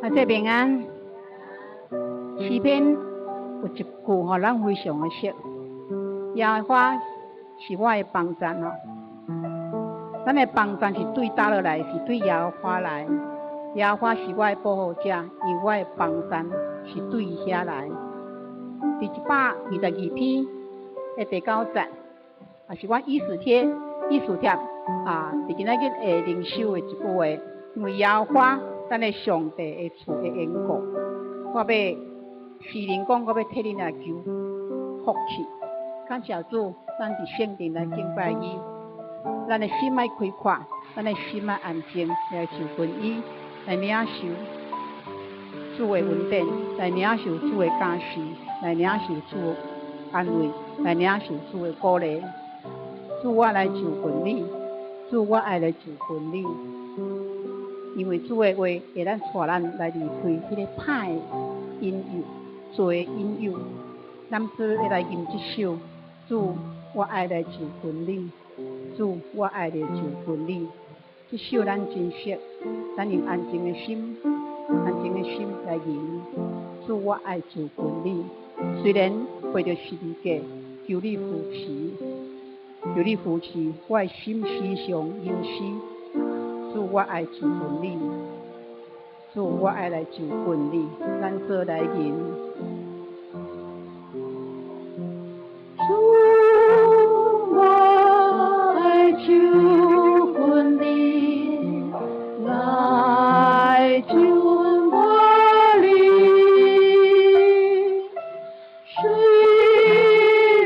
阿姐平安。詩篇有一句吼，咱非常的熟。耶和華是我的幫贊吼，咱的幫贊是對佗落來？是對耶和華來。耶和華是我的保護者，因為我的幫贊是對遐來。佇122篇的第九節，也是阮以斯帖、以斯帖啊，佇今仔日會靈修的一句話，因為耶和華咱的上帝的厝的緣故，我欲詩人講，我欲替恁來求福氣。感謝主，咱佇聖殿來敬拜伊，咱的心愛開闊，咱的心愛安靜來就近伊，來領受主的恩典，來領受主的教示，來領受主的安慰，來領受主的鼓勵。主，我來就近你，主，我愛來就近你，因為主的話會咱帶咱來離開彼個歹的引誘、罪的引誘。咱做會來吟這首。主，我愛來就近你。主，我愛來就近你。這首咱真熟，咱用安靜的心、安靜的心來吟。主，我愛就近你。雖然背著十字架，求你扶持，求你扶持，我的心時常憂思。主，我愛就近你。主，我愛來就近你。咱做來吟。主，我愛就近你，來就我你。雖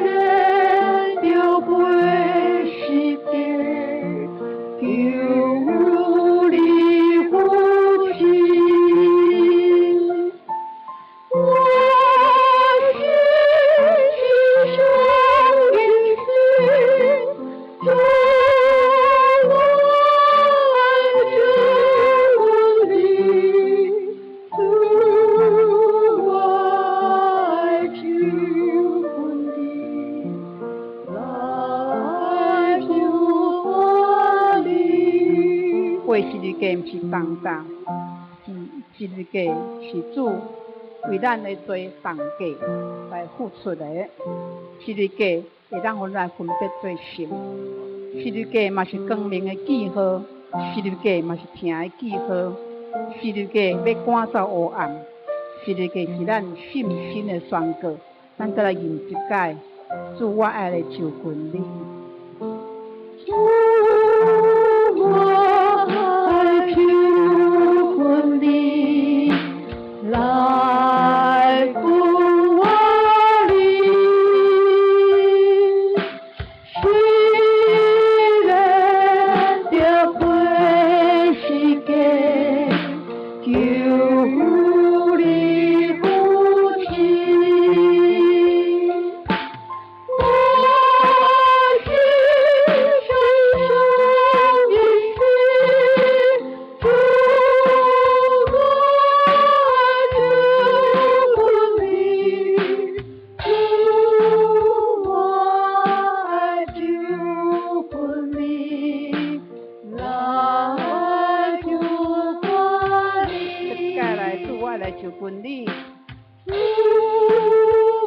然著背十架，求你扶持。我心時常憂思，主，我愛就近你，主，我愛就近你，來就我你。背十字架毋是重擔，是十字架是主為咱的罪重價來付出的。十字架會當予咱來分別做聖，十字架嘛是光明的記號，十字架嘛是疼的記號，十字架欲趕走黑暗，十字架是咱信心的宣告。咱閣來吟一擺，主，我愛來就近你。主，我愛就近你，來扶我你。雖然著背十架，求你扶持。我心時常憂思，主，我愛就近你，主，我愛就近你，來就我你。再來，主，我愛來就近你。主，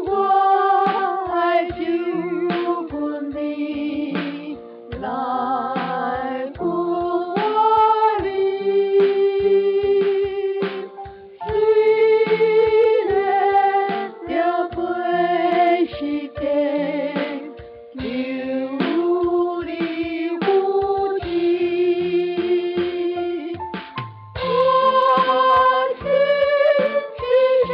我愛就近你，來扶我你。雖然著背十架，求你扶持。我心時常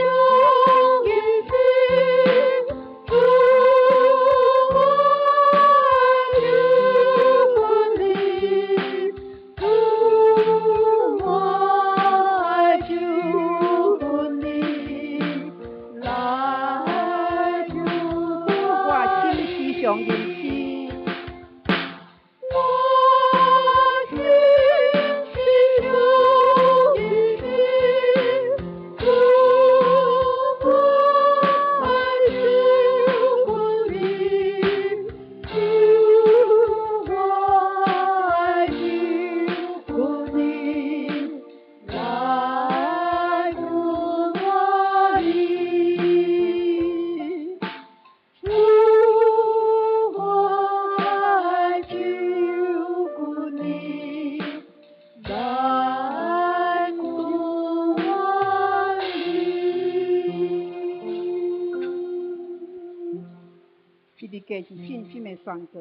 架是信心的宣告，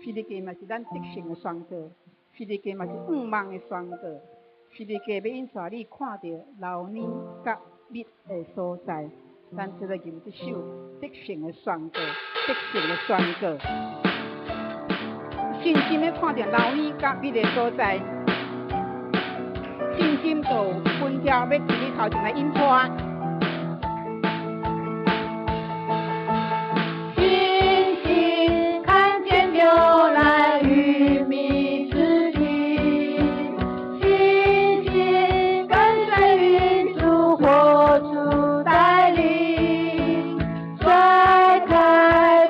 十字架嘛是咱得勝的宣告，十字架嘛是向望的宣告。十字架欲引帶你看著流奶佮蜜的所在。咱做伙吟這首得勝的宣告，得勝的宣告。信心欲看著流奶佮蜜的所在，信心就有分條欲佇你頭前來引帶。信心看見流奶與蜜之地，信心跟隨雲柱火柱帶領，甩開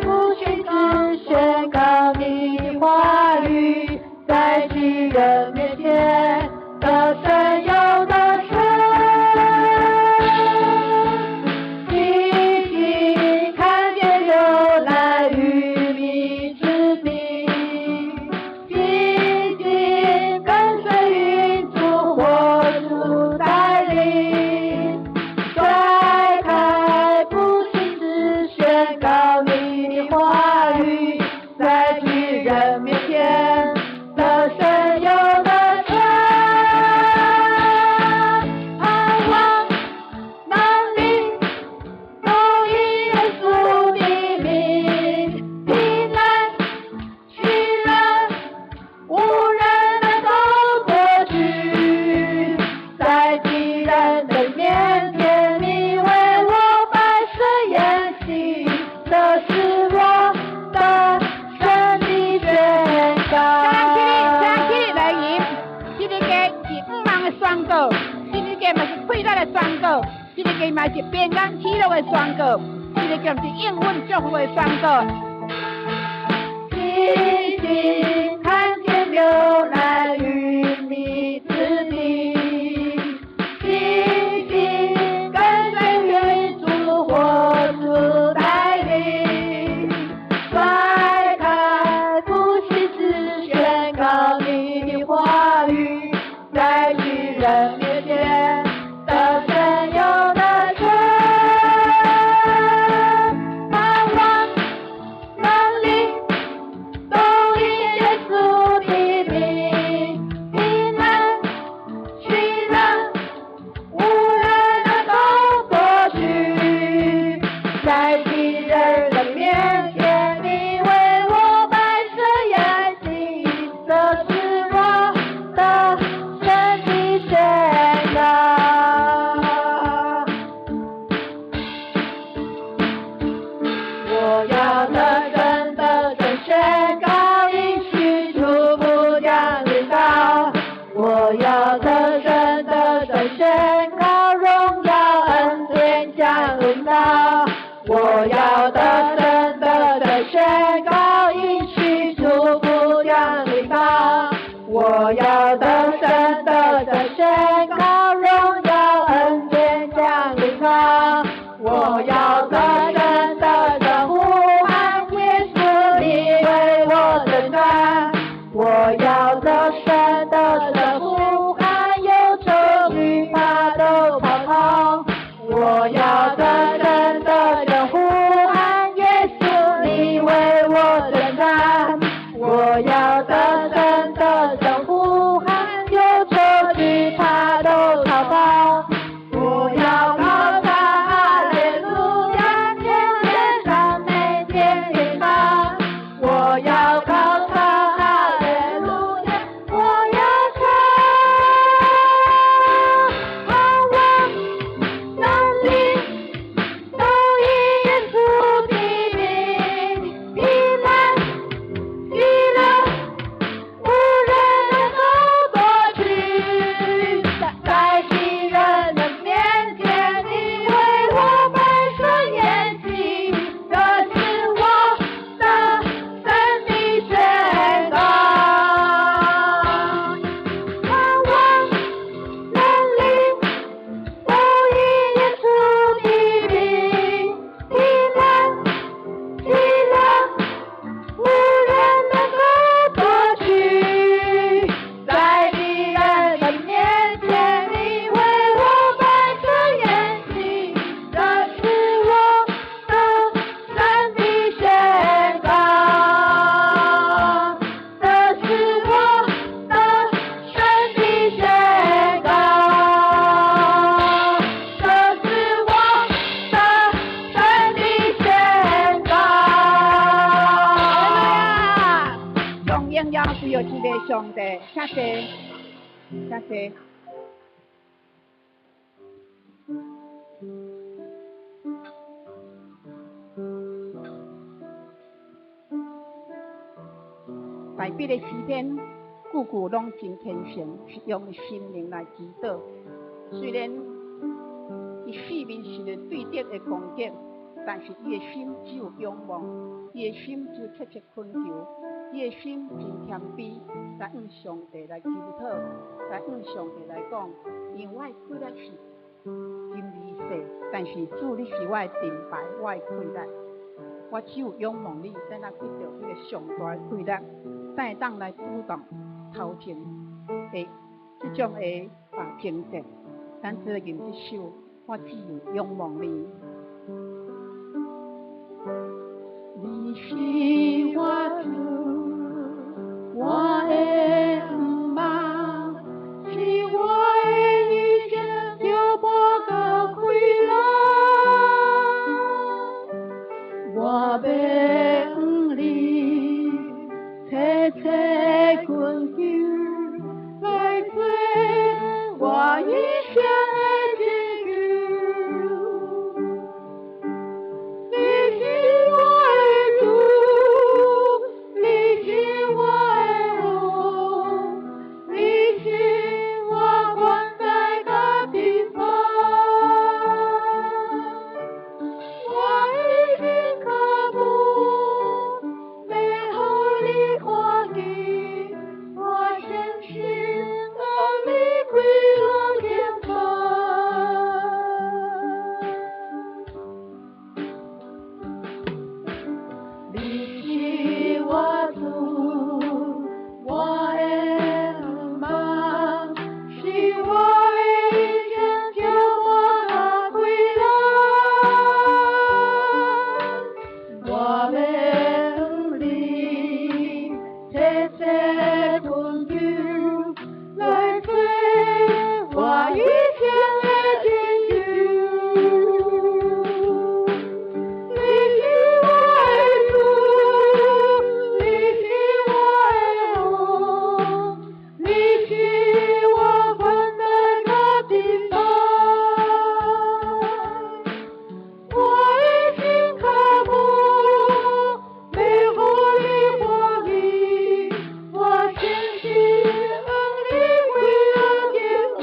不信只宣告你的話語，在巨人面前得勝又得勝。信心看見流奶與蜜之地，信心跟隨雲柱火柱帶領，甩開不信只宣告你的話語，在巨人面前得勝又得勝。盼望能力都因耶穌的名，平安喜樂無人能夠奪去，在敵人的面前，你為我擺設筵席，這是我得勝的宣告。請咱起立，請起立來吟。這个是向望的宣告，這个嘛是快樂的宣告，這个嘛是平安喜樂的宣告，這个是應允祝福的宣告。信心看見流奶與蜜之地，信心跟隨雲柱火柱帶領，甩開不信只宣告你的話語，在巨人面前得勝又得勝。盼望能力都因耶穌的名，平安喜樂無人能夠奪去，在敵人的面前，你為我擺設筵席，這是我得勝的宣告。一个上帝，請坐，請坐。大卫的诗篇，句句攏真虔誠，是用心靈來祈禱。雖然伊四面受著對敵的攻擊，但是伊的心只有仰望，伊的心只有切切懇求，伊的心真謙卑，來向上帝來求討，來向上帝來講，因為我的氣力是真微細，但是主你是我的盾牌，我的氣力，我只有仰望你，等我得著彼个上大的氣力，才會當來阻擋頭前的這種的爭戰。咱做吟這首，我只有仰望你。你是我主，我的仰望，是我的一生著無甲快樂。我欲向你切切懇求，來做我一生的拯救。你是我的主，你是我的王，你是我關在佮盾牌。我的心渴慕，欲予你歡喜，我相信予你快樂敬拜。你是我主，我的仰望，是我的一生充滿甲快樂。我欲向你切切懇求，來做我一生的拯救。你是我的主，你是我的王，你是我關在佮盾牌。我的心渴慕，欲予你歡喜，我相信向你快樂敬拜。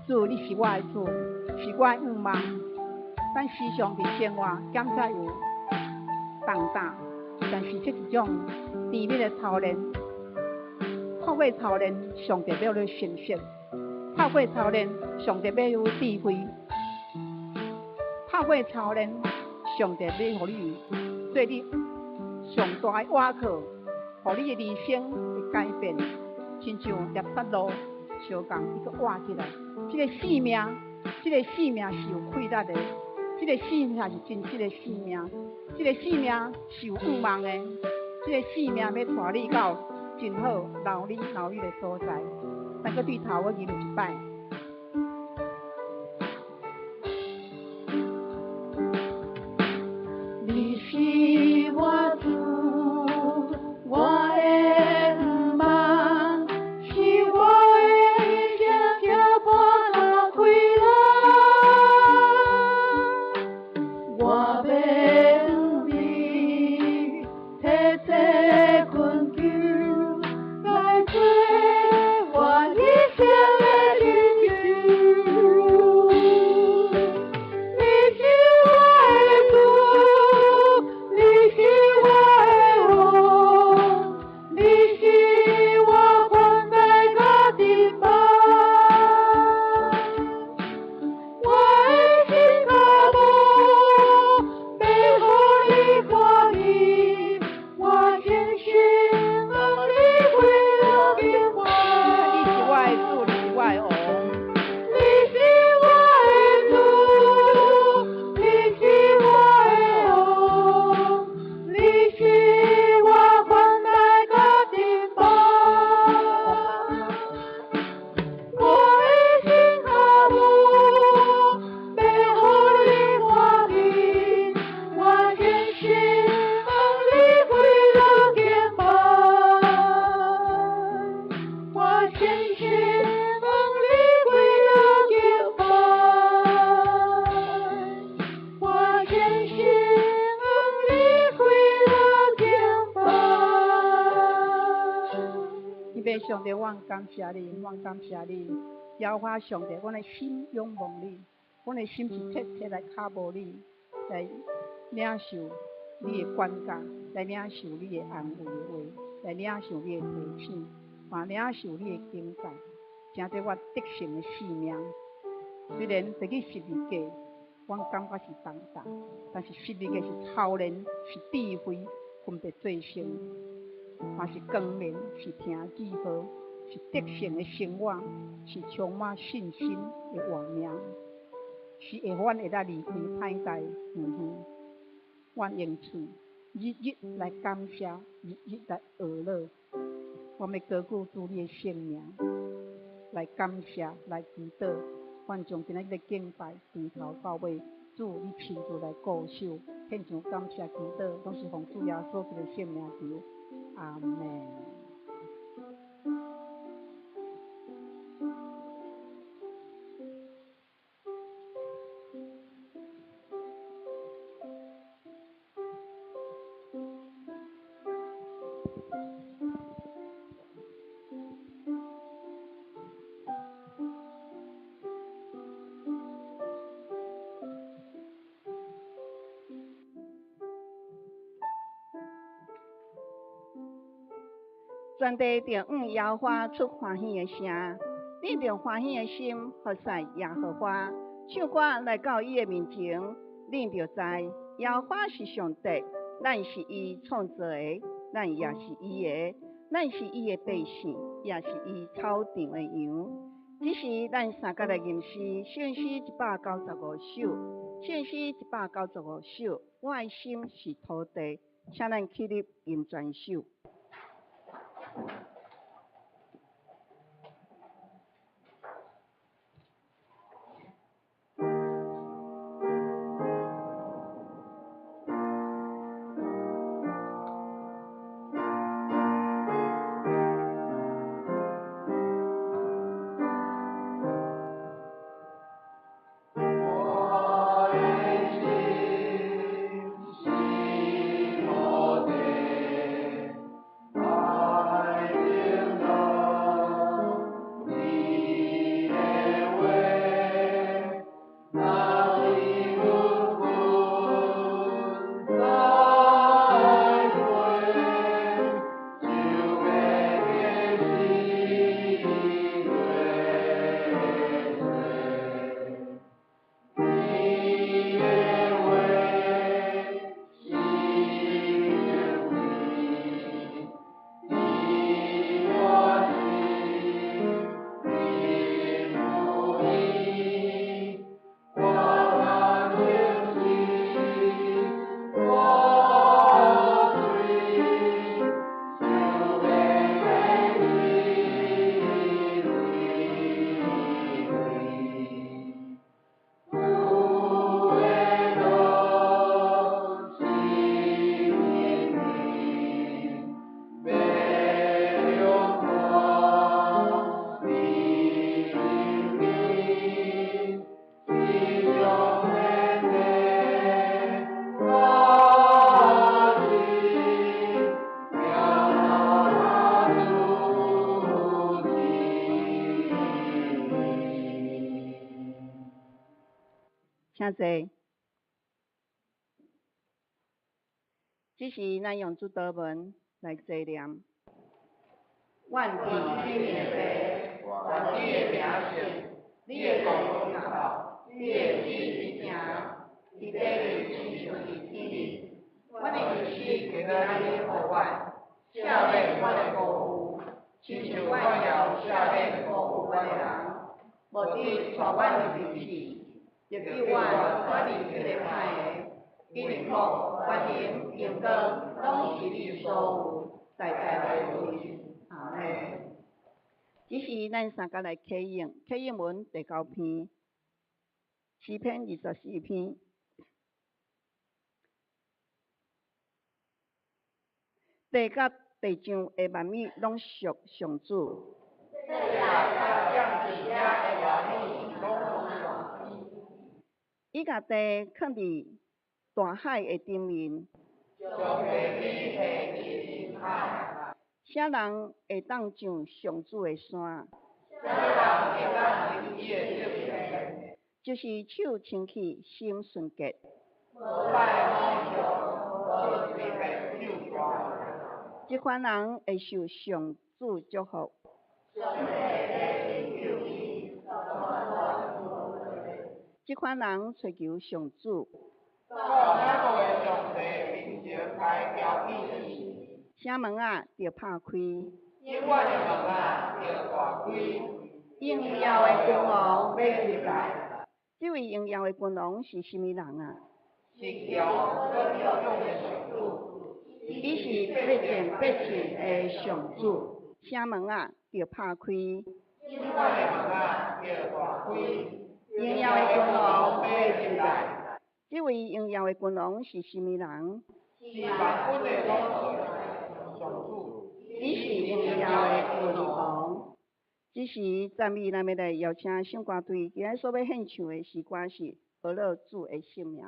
主，你是我的主，是我的仰望。咱時常佇生活感覺有重擔，但是這一種甜蜜的操練，透過操練，上帝欲你成熟；透過操練，上帝欲有智慧；透過操練，上帝欲予你做你上大的倚靠，予你的人生會改變，親像耶撒路相仝，伊閣活起來。這個性命是有氣力的，這個性命是真實的性命，這個性命是有盼望的，這個性命欲帶你到真好留你留你的所在。咱閣對頭閣吟一擺。你是我主，我的仰望，是我的一生充滿甲快樂。我欲向你切切懇求，來做我一生的拯救。父上帝，我感謝你，我感謝你，耶和華上帝，阮的心仰望你，阮的心是切切來靠慕你，來領受你的管教，來領受你的安慰的話，來領受你的提醒，嘛領受你的警戒，成做我得勝的性命。雖然提起十字架，阮感覺是重擔，但是十字架是操練，是智慧，分別做聖，嘛是光明，是聽記號，是得勝的生活，是充滿信心的活命，是會予阮會當離開歹代遠遠。阮用喙日日來感謝，日日來學樂。我欲高舉主你的聖名，來感謝，來祈禱。阮將今仔日的敬拜，從頭到尾，主你親自來顧守，獻上感謝祈禱，攏是奉主耶穌基督的聖名求，阿們。全地著向耶和華出歡喜的聲，恁著歡喜的心服侍耶和華，唱歌來到伊的面前，恁著知耶和華是上帝，咱是伊創造的，咱也是伊的，咱是伊的百姓，也是伊草場的羊。這時，咱三角來吟詩，聖詩195首，聖詩195首，我的心是土地，請咱起立吟全首。請坐。這時，咱用主禱文來紀念。願天的父，願你的名聖，你的國臨到，你的旨意行，佇地裡親像佇天裡。阮的飲食今仔日予阮，赦免阮的辜負，親像阮也有赦免辜負阮的人，無得帶阮入去試。就救阮脫離彼个歹的，因為福、權能、榮光，攏是你所有，代代為為。阿們。這時，咱三角來啟應，啟應文第九篇，詩篇24篇，地佮地上的萬物攏屬上主。伊共地囥佇大海的頂面，啥人會當上上主的山？啥人會當入伊的聖殿？就是手清氣、心純潔。無拜偶像，無隨便唱歌。這款人會受上主祝福。上帝欲拯救伊。這款人揣求上主。到雅各的上帝面前來調戲伊。城門仔著拍開。永遠的門仔著大開。榮耀的君王欲入來。這位榮耀的君王是啥物人啊？是強閣勇的上主。伊是必戰必勝的上主。城門仔著拍開。永遠的門仔著大開。榮耀的君王欲入來。這位榮耀的君王是啥物人？是萬軍的統帥上主。伊是榮耀的君王。這時讚美，咱欲來邀請聖歌隊，今仔所欲獻唱的詩歌是《呵咾主的聖名》。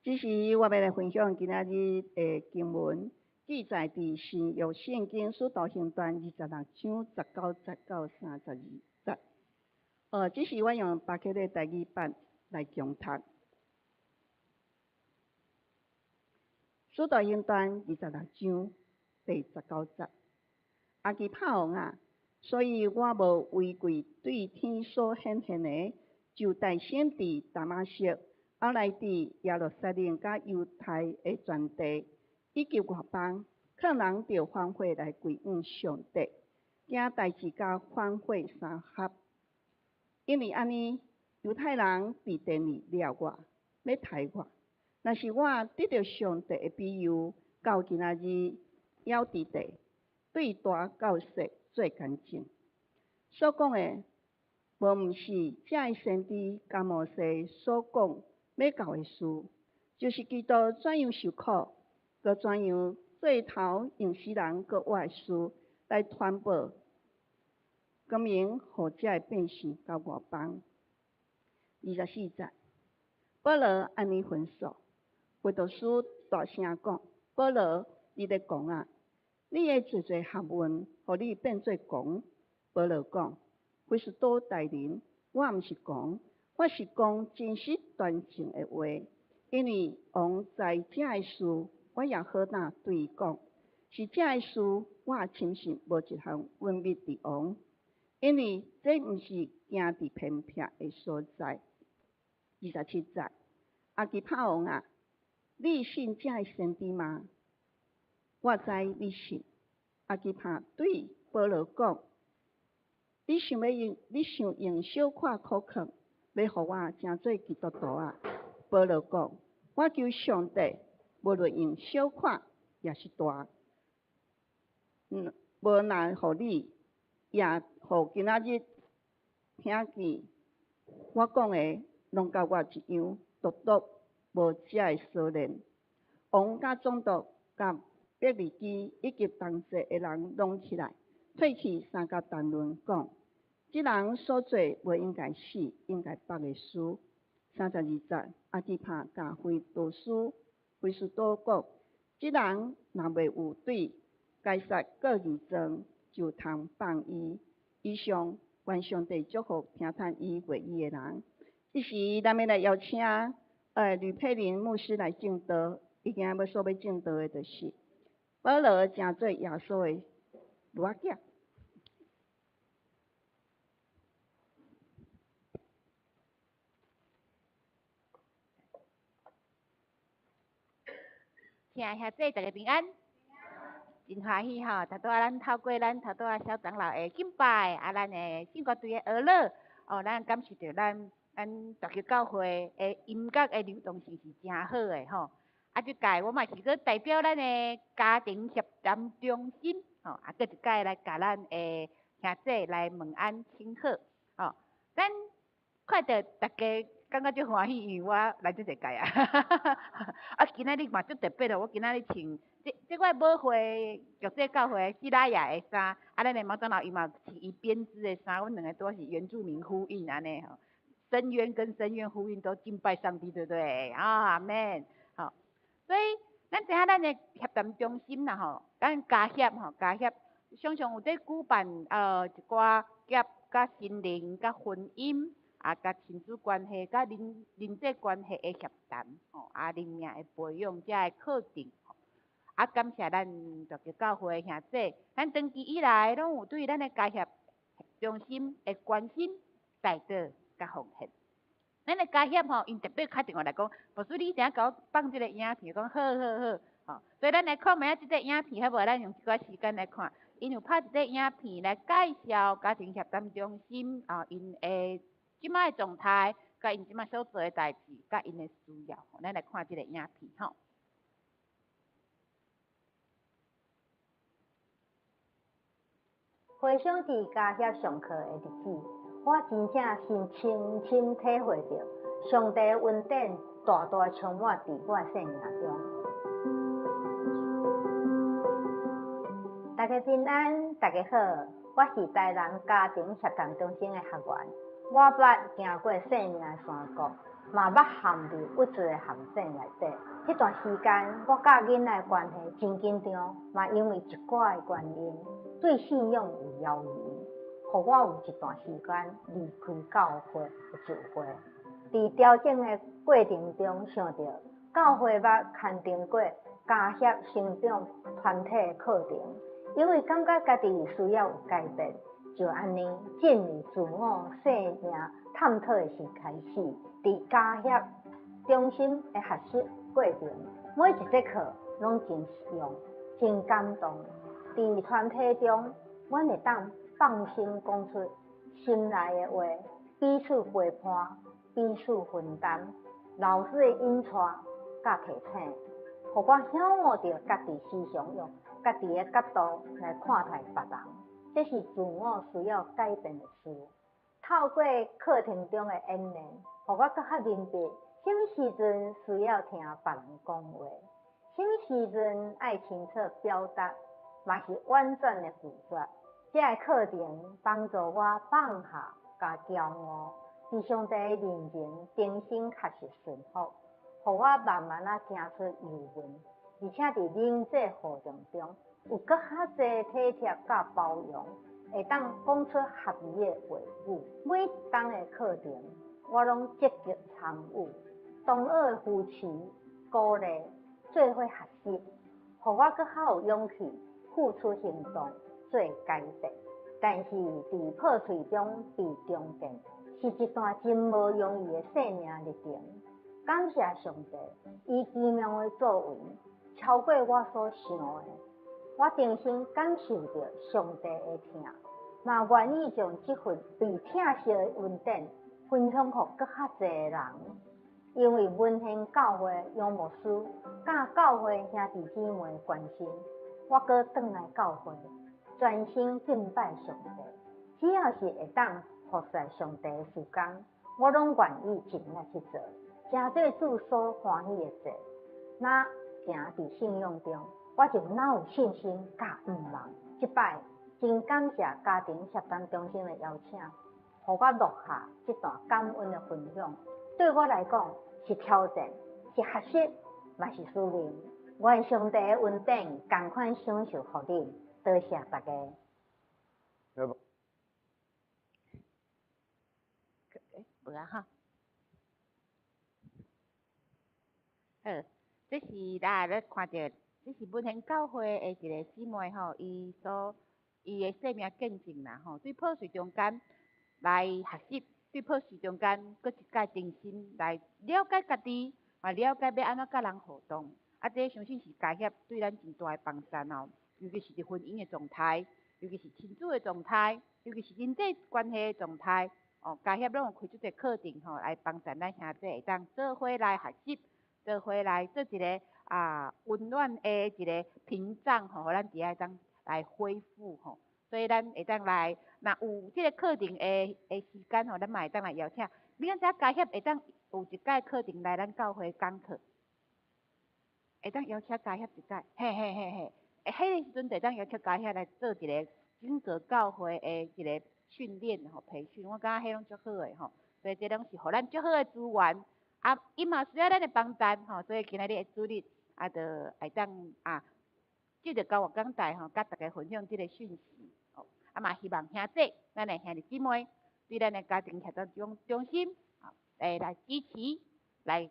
這時我欲來分享今仔日的經文，記載佇新約聖經使徒行傳26章19節到32節。這是我用巴克禮台語版來誦讀。使徒行傳26章第19節，亞基帕王啊，所以我無畏懼對天所顯現的，就代先佇大馬色，後來佇耶路撒冷佮猶太的全地，以及外邦，勸人著反悔來歸向上帝，驚代誌佮反悔相合。因為按呢，猶太人佇殿裡掠我，欲刣我。若是我得著上帝的庇佑，到今仔日猶佇地，對大到細做見證。所講的，無毋是這个先知佮摩西所講欲到的事，就是基督怎樣受苦，閣怎樣做頭用死人閣活的事來傳播光明，予這个百姓佮外邦。24節，保羅按呢吩咐，腓多斯大聲講：保羅，你咧狂啊！你的濟濟學問，予你變做狂。保羅講：非斯都大人，我毋是狂，我是講真實端正的話。因為王知這个事，我也好膽對伊講，是這个事，我深信無一項隱密佇王，因為這毋是行佇偏僻的所在。27節，亞基帕王啊，你信這个先知嗎？我知你信。亞基帕對保羅講：你想欲用，你想用小可苦勸，欲予我成做基督徒啊？保羅講：我求上帝，無論用小可抑是大，無若予你，也予今仔日聽見我講的，攏佮我一樣，獨獨無這个鎖鏈。王佮總督佮百尼基以及同齊的人攏起來，退去三角談論，講：這人所做無應該死，應該縛的事。32節，亞基帕佮非斯都講：這人若袂有對該撒告義狀，就通放伊。以上，願上帝祝福聽趁伊話語的人。這時，咱欲來邀請呂佩玲牧師來證道。伊今仔欲所欲證道的，就是保羅成做耶穌的女仔囝。親愛兄弟，大家平安，真歡喜吼！頭拄仔咱透過咱頭拄仔小長老的敬拜，啊，咱的聖歌隊的學樂，哦，咱感受著咱大家教會的音樂的流動性是誠好的吼。啊，這屆我嘛是閣代表咱的家庭協談中心，吼，啊，閣一擺來共咱的兄弟來問安請好，吼。咱看著大家感覺足歡喜，因為我來足濟屆啊。啊，今仔日嘛足特別哦，我今仔日穿這這我母會國際教會希拉雅的衫，啊，咱的毛長老伊嘛穿伊編織的衫，阮兩个拄是原住民呼應按呢吼。深淵跟深淵呼應，都敬拜上帝，對不對？啊，阿們。吼，所以咱知影咱的協談中心啦吼，咱家協吼，家協常常有佇舉辦一寡夾佮心靈、佮婚姻啊、佮親子關係、佮人際關係的協談吼，啊，靈命的培養遮个課程吼。啊，感謝咱大家教會兄弟，咱長期以來攏有對咱的家協中心的關心、代禱佮奉獻。咱的家協吼，𪜶特別敲電話來講，牧師你等下共我放這个影片，講好好好，吼，所以咱來看覓仔這個影片好無？咱用一寡時間來看，𪜶有拍一個影片來介紹家庭協談中心啊，𪜶的這擺的狀態，佮𪜶這擺所做的代誌，佮𪜶的需要，咱來看這个影片吼。回想佇家協上課的日子，我真正是深深體會著上帝的恩典大大充滿佇我的生命中。大家平安，大家好，我是台南家庭協談中心的學員。我捌行過生命的山谷，嘛捌陷佇鬱卒的陷阱內底。彼段時間，我佮囡仔的關係真緊張，嘛因為一寡的原因，對信仰有猶疑，予我有一段時間離開教會的聚會。佇調整的過程中，想著教會捌刊登過家協成長團體的課程，因為感覺家己需要有改變，就按呢進入自我生命探討的時開始，佇家協中心的學習過程，每一節課攏真實用，真感動。佇團體中，阮會當放心講出心內的話，彼此陪伴，彼此分擔。老師的引帶佮提醒，予我曉悟著家己時常用家己的角度來看待別人，這是自我需要改變的事。透過課程中的演練，予我閣較明白，啥物時陣需要聽別人講話，啥物時陣愛清楚表達，嘛是婉轉的拒絕。這个課程幫助我放下佮驕傲，佇上帝的面前重新學習順服，予我慢慢仔行出油溫，而且佇人際互動中有閣較濟體貼佮包容，會當講出合宜的話語。每一堂的課程，我攏積極參與，同學的扶持、鼓勵、做伙學習，予我閣較有勇氣付出行動做改變。但是佇破碎中被重建，是一段真無容易的生命歷程。感謝上帝，伊奇妙的作為超過我所想的。我重新感受著上帝的疼，嘛願意將這份被疼惜的恩典分享予閣較濟人。因為文獻教會楊牧師佮教會兄弟姊妹關心，我閣轉來教會，專心敬拜上帝。只要是會當服侍上帝的事工，我攏願意盡力去做，成做主所歡喜的祭。若行佇信仰中，我就若有信心佮盼望。這擺真感謝家庭協談中心的邀請，予我錄下這段感恩的分享。對我來講是挑戰，是學習，嘛是使命。願上帝的恩典仝款享受予恁，多謝大家。無啊吼。好，這是咱咧看著，這是文獻教會的一个姊妹吼，伊所伊的生命見證啦吼，對破碎中間來學習，對破碎中間閣一擺重新來了解家己，嘛了解欲按怎佮人互動，啊，這相信是家協對咱真大的幫助哦，尤其是佇婚姻的狀態，尤其是親子的狀態，尤其是人際關係的狀態，哦，家協攏有開出這個課程吼，來幫助咱兄弟會當做伙來學習，做伙來做一个啊溫暖的一个屏障吼，予咱佇遐會當來恢復吼。所以咱會當來，若有這个課程的時間吼，咱嘛會當來邀請。你敢知影家協會當有一擺課程來咱教會講課？會當邀請家協一擺，嘿嘿嘿嘿，彼個時陣就會當邀請家協來做一个整個教會的一个訓練吼培訓，我感覺彼攏足好的吼，所以這攏是予咱足好的資源，啊，伊嘛需要咱的幫助吼，所以今仔日的主日啊，就會當啊，藉著交我講台吼，佮大家分享這个訊息，吼，啊嘛希望兄弟，咱的兄弟姊妹對咱的家庭協作中心，來支持，來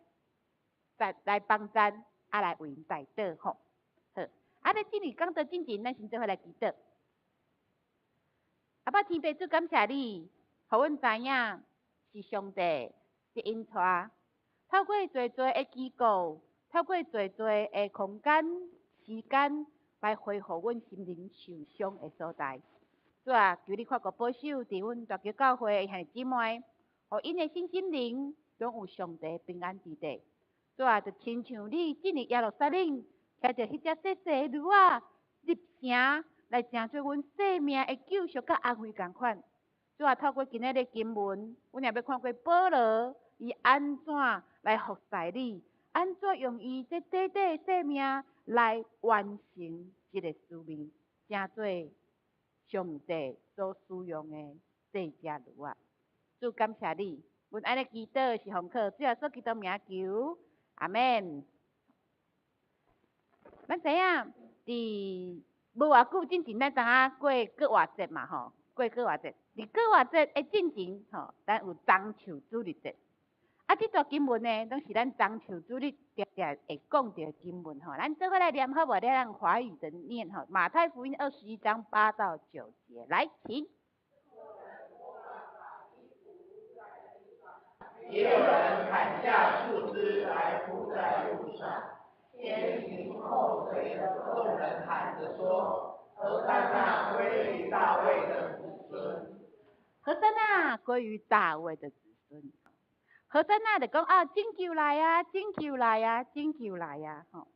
來幫助，啊來為𪜶代禱吼。好，啊，咧進入講道進前，咱先做伙來祈禱。阿爸天父，主感謝你，予阮知影是上帝伫引帶，透過濟濟的機構，透過濟濟的空間、時間，來恢復阮心靈受傷的所在。主啊，求你看顧保守佇阮大橋教會的兄弟姊妹，予𪜶的身心靈攏有上帝平安佇底。主啊，就親像你進入耶路撒冷，騎著彼隻細細的驢仔入城，來成做阮生命的救贖佮安慰仝款。主啊，透過今仔日的經文，阮也欲看過保羅伊按怎來服侍你，按怎用伊這短短的生命來完成這个使命，成做上帝所使用的祭司驢仔。主感謝你，阮按呢祈禱是奉靠主耶穌基督名求，阿門。咱知影，佇無偌久進前，咱知影過過活節嘛吼，過過活節。佇過活節的進前吼，咱有棕樹主日節。啊，這段經文呢，攏是咱棕樹主日定定會講著的經文吼。咱做伙來念好無？咱用華語的念吼，馬太福音21章8到9節，來，請。也有人砍下樹枝來鋪在路上，先行後隨的眾人喊着說：和散那歸於大衛的子孫。和散那歸於大衛的子孫。和散那就講啊，拯救來啊，拯救來啊，拯救來啊！吼，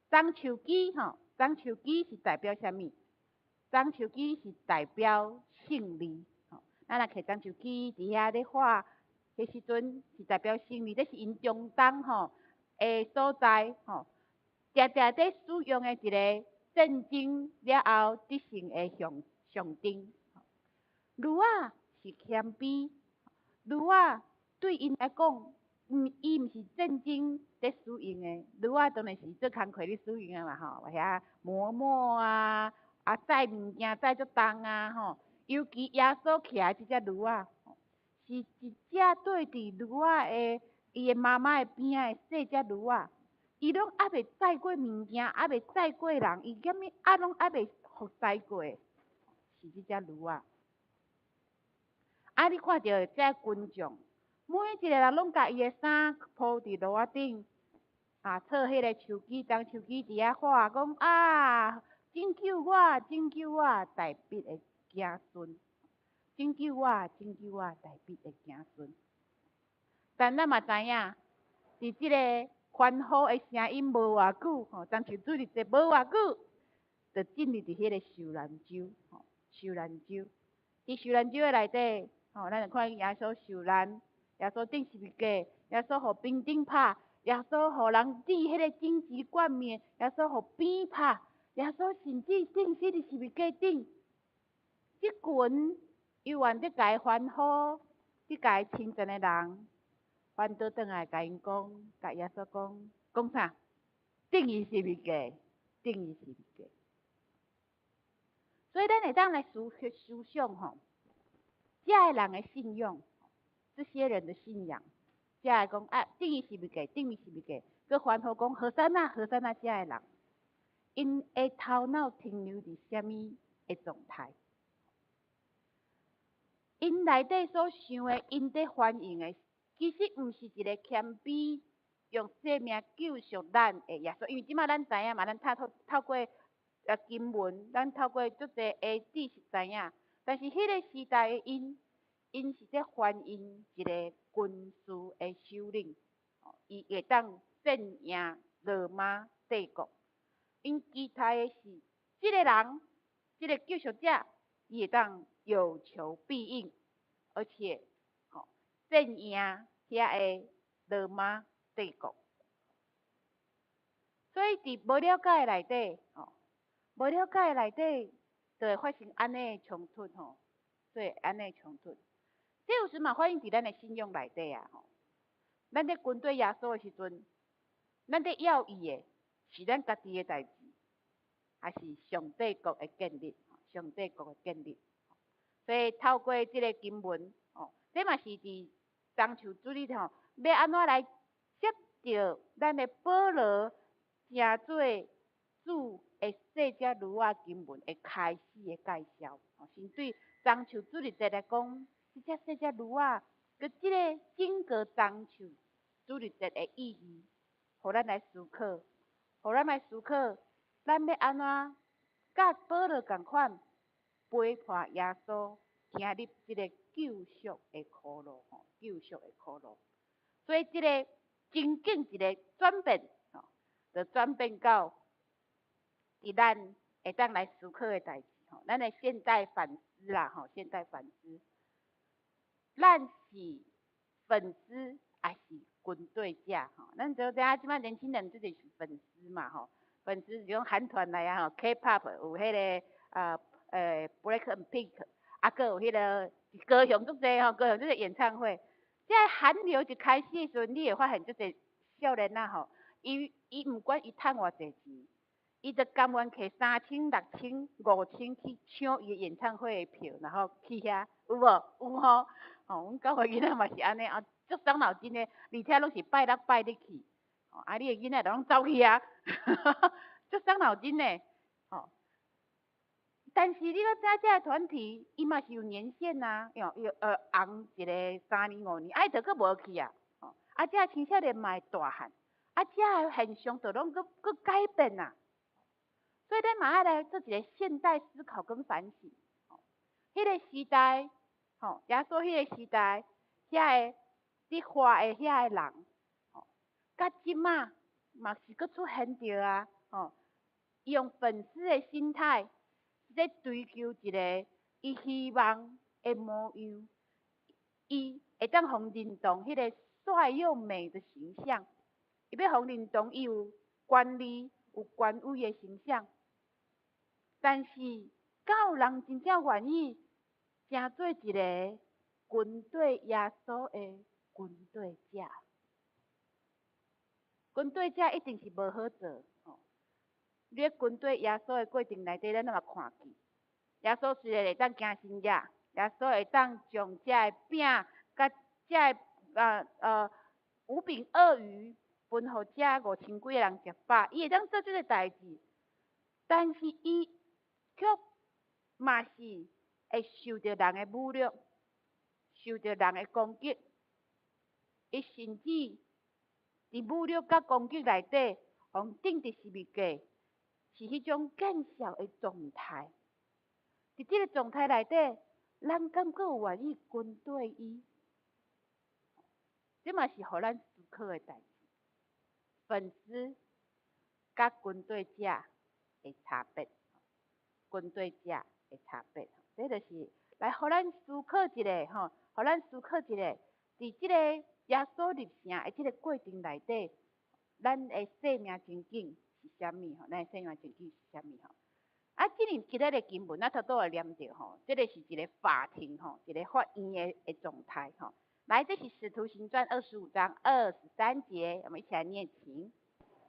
棕樹枝吼，棕樹枝是代表啥物？棕樹枝是代表勝利。吼，咱若摕棕樹枝佇遐咧畫，彼時陣是代表勝利，這是𪜶中東吼的所在吼，定定佇使用的一個戰爭了後得勝的象徵。驢仔是謙卑，驢仔對𪜶來講，毋伊毋是戰爭佇使用的，驢仔當然是做工課咧使用的嘛吼，遐磨磨啊，啊載物件載足重啊吼，尤其耶穌騎的這隻驢仔，是一隻綴佇驢仔的伊的媽媽的邊仔的細隻驢仔，伊攏猶未載過物件，猶未載過人，伊啥物啊攏猶未服侍過，是這隻驢仔。啊！你看著這群眾，每一個人攏共伊的衫鋪佇路仔頂，啊，插彼個樹枝，棕樹枝佇遐喊講啊，拯救我，拯救我，大衛的子孫，拯救我，拯救我，大衛的子孫。但咱嘛知影，佇這个歡呼的聲音無偌久，吼，棕樹主日節無偌久，就進入佇彼个受難週，吼，受難週。佇受難週的內底，吼，咱就看見耶穌受難，耶穌釘十字架，耶穌予兵丁拍，耶穌予人戴彼個荊棘冠冕，耶穌予鞭拍，耶穌甚至釘死佇十字架頂。這群猶原佇共伊歡呼、佇共伊稱讚的人，反倒轉來共𪜶講，共耶穌講，講啥？釘伊十字架，釘伊十字架。所以咱會當來思想吼，這个人的信仰，這些人的信仰，這个講啊，釘伊十字架，釘伊十字架，閣歡呼講和散那，和散那，這个人，𪜶的頭腦停留佇啥物的狀態？𪜶內底所想的，𪜶佇歡迎的，其實毋是一个謙卑用生命救贖咱的耶穌，因為這馬咱知影嘛，咱透過經文，咱透過足濟的知識知影，但是彼个時代的𪜶，𪜶是咧歡迎一个軍事的首領，伊會當戰贏羅馬帝國。𪜶期待的是這个人，這个救贖者，伊會當有求必應，而且吼戰贏遐个羅馬帝國。所以佇無了解內底，吼，無了解內底，就會發生按呢的衝突吼，所以按呢的衝突，這有時嘛反映佇咱的信仰內底啊吼。咱佇跟隨耶穌的時陣，咱佇要伊的是咱家己的代誌，還是上帝國的建立？上帝國的建立。所以透過這个經文，吼，這嘛是佇棕樹主日吼，欲按怎來接著咱的保羅成做主的細隻驢仔經文的開始的介紹。先對棕樹主日節來講，這隻細隻驢仔，佮這个整個棕樹主日節的意義，予咱來思考，予咱來思考，咱欲按怎佮保羅仝款陪伴耶穌行入這个救贖的苦路，吼，救贖的苦路。所以這个情景一个轉變，吼，就轉變到佇咱會當來思考的代誌，吼，咱的現代反思啦，吼，現代反思，咱是粉絲還是跟隨者？吼，咱就知影這擺年輕人就是粉絲嘛，吼，粉絲像韓團來啊，吼，K-pop 有彼个啊，BLACKPINK，啊，閣有彼个高雄足濟吼，高雄這個演唱會，這个韓流一開始的時陣，你會發現足濟少年仔吼，伊毋管伊趁偌濟錢，伊就甘願摕3000、6000、5000去搶伊的演唱會的票，然後去遐，有無？有吼？吼，阮教會囡仔嘛是按呢啊，足傷腦筋的，而且攏是拜六拜日去，啊，你的囡仔就攏走去啊，足傷腦筋的，吼。但是你閣知影這个團體，伊嘛是有年限啊，用伊紅一个3年5年，啊伊就閣無去啊，吼，啊這個青少年嘛會大漢，啊這个現象就攏閣閣改變啊。所以咱嘛愛來做一个現代思考跟反省。彼個時代，吼，耶穌彼個時代，遐個佇活的遐个人，吼，佮這馬嘛是閣出現著啊，吼，用粉絲的心態，咧追求一个伊希望的模樣，伊會當予認同彼個帥又美的形象，伊欲予認同伊有權力、有權威的形象。但是，敢有人真正願意成做一个跟綴耶穌的跟綴者？跟綴者一定是無好做，吼！你咧跟綴耶穌的過程內底，咱攏嘛看見，耶穌雖然會當行神蹟，耶穌會當將這个餅佮這个五餅二魚分予這5000幾个人食飽，伊會當做這个代誌，但是伊卻嘛是會受著人的侮辱，受著人的攻擊，伊甚至佇侮辱佮攻擊內底，予釘佇十字架，是彼種見笑的狀態。佇這个狀態內底，咱敢閣有願意跟綴伊？這嘛是予咱思考的代誌。粉絲佮跟綴者的差別，跟綴者的差別，這就是來予咱思考一下吼，予咱思考一下，佇這個耶穌入城的這个過程內底，咱的生命情景是啥物吼？咱的生命情景是啥物吼？啊，這裡今日的經文，咱頭拄仔念著吼，這个是一个法庭吼，一个法院的狀態吼。來，這是《使徒行傳》25章23節，我們一起來念，請。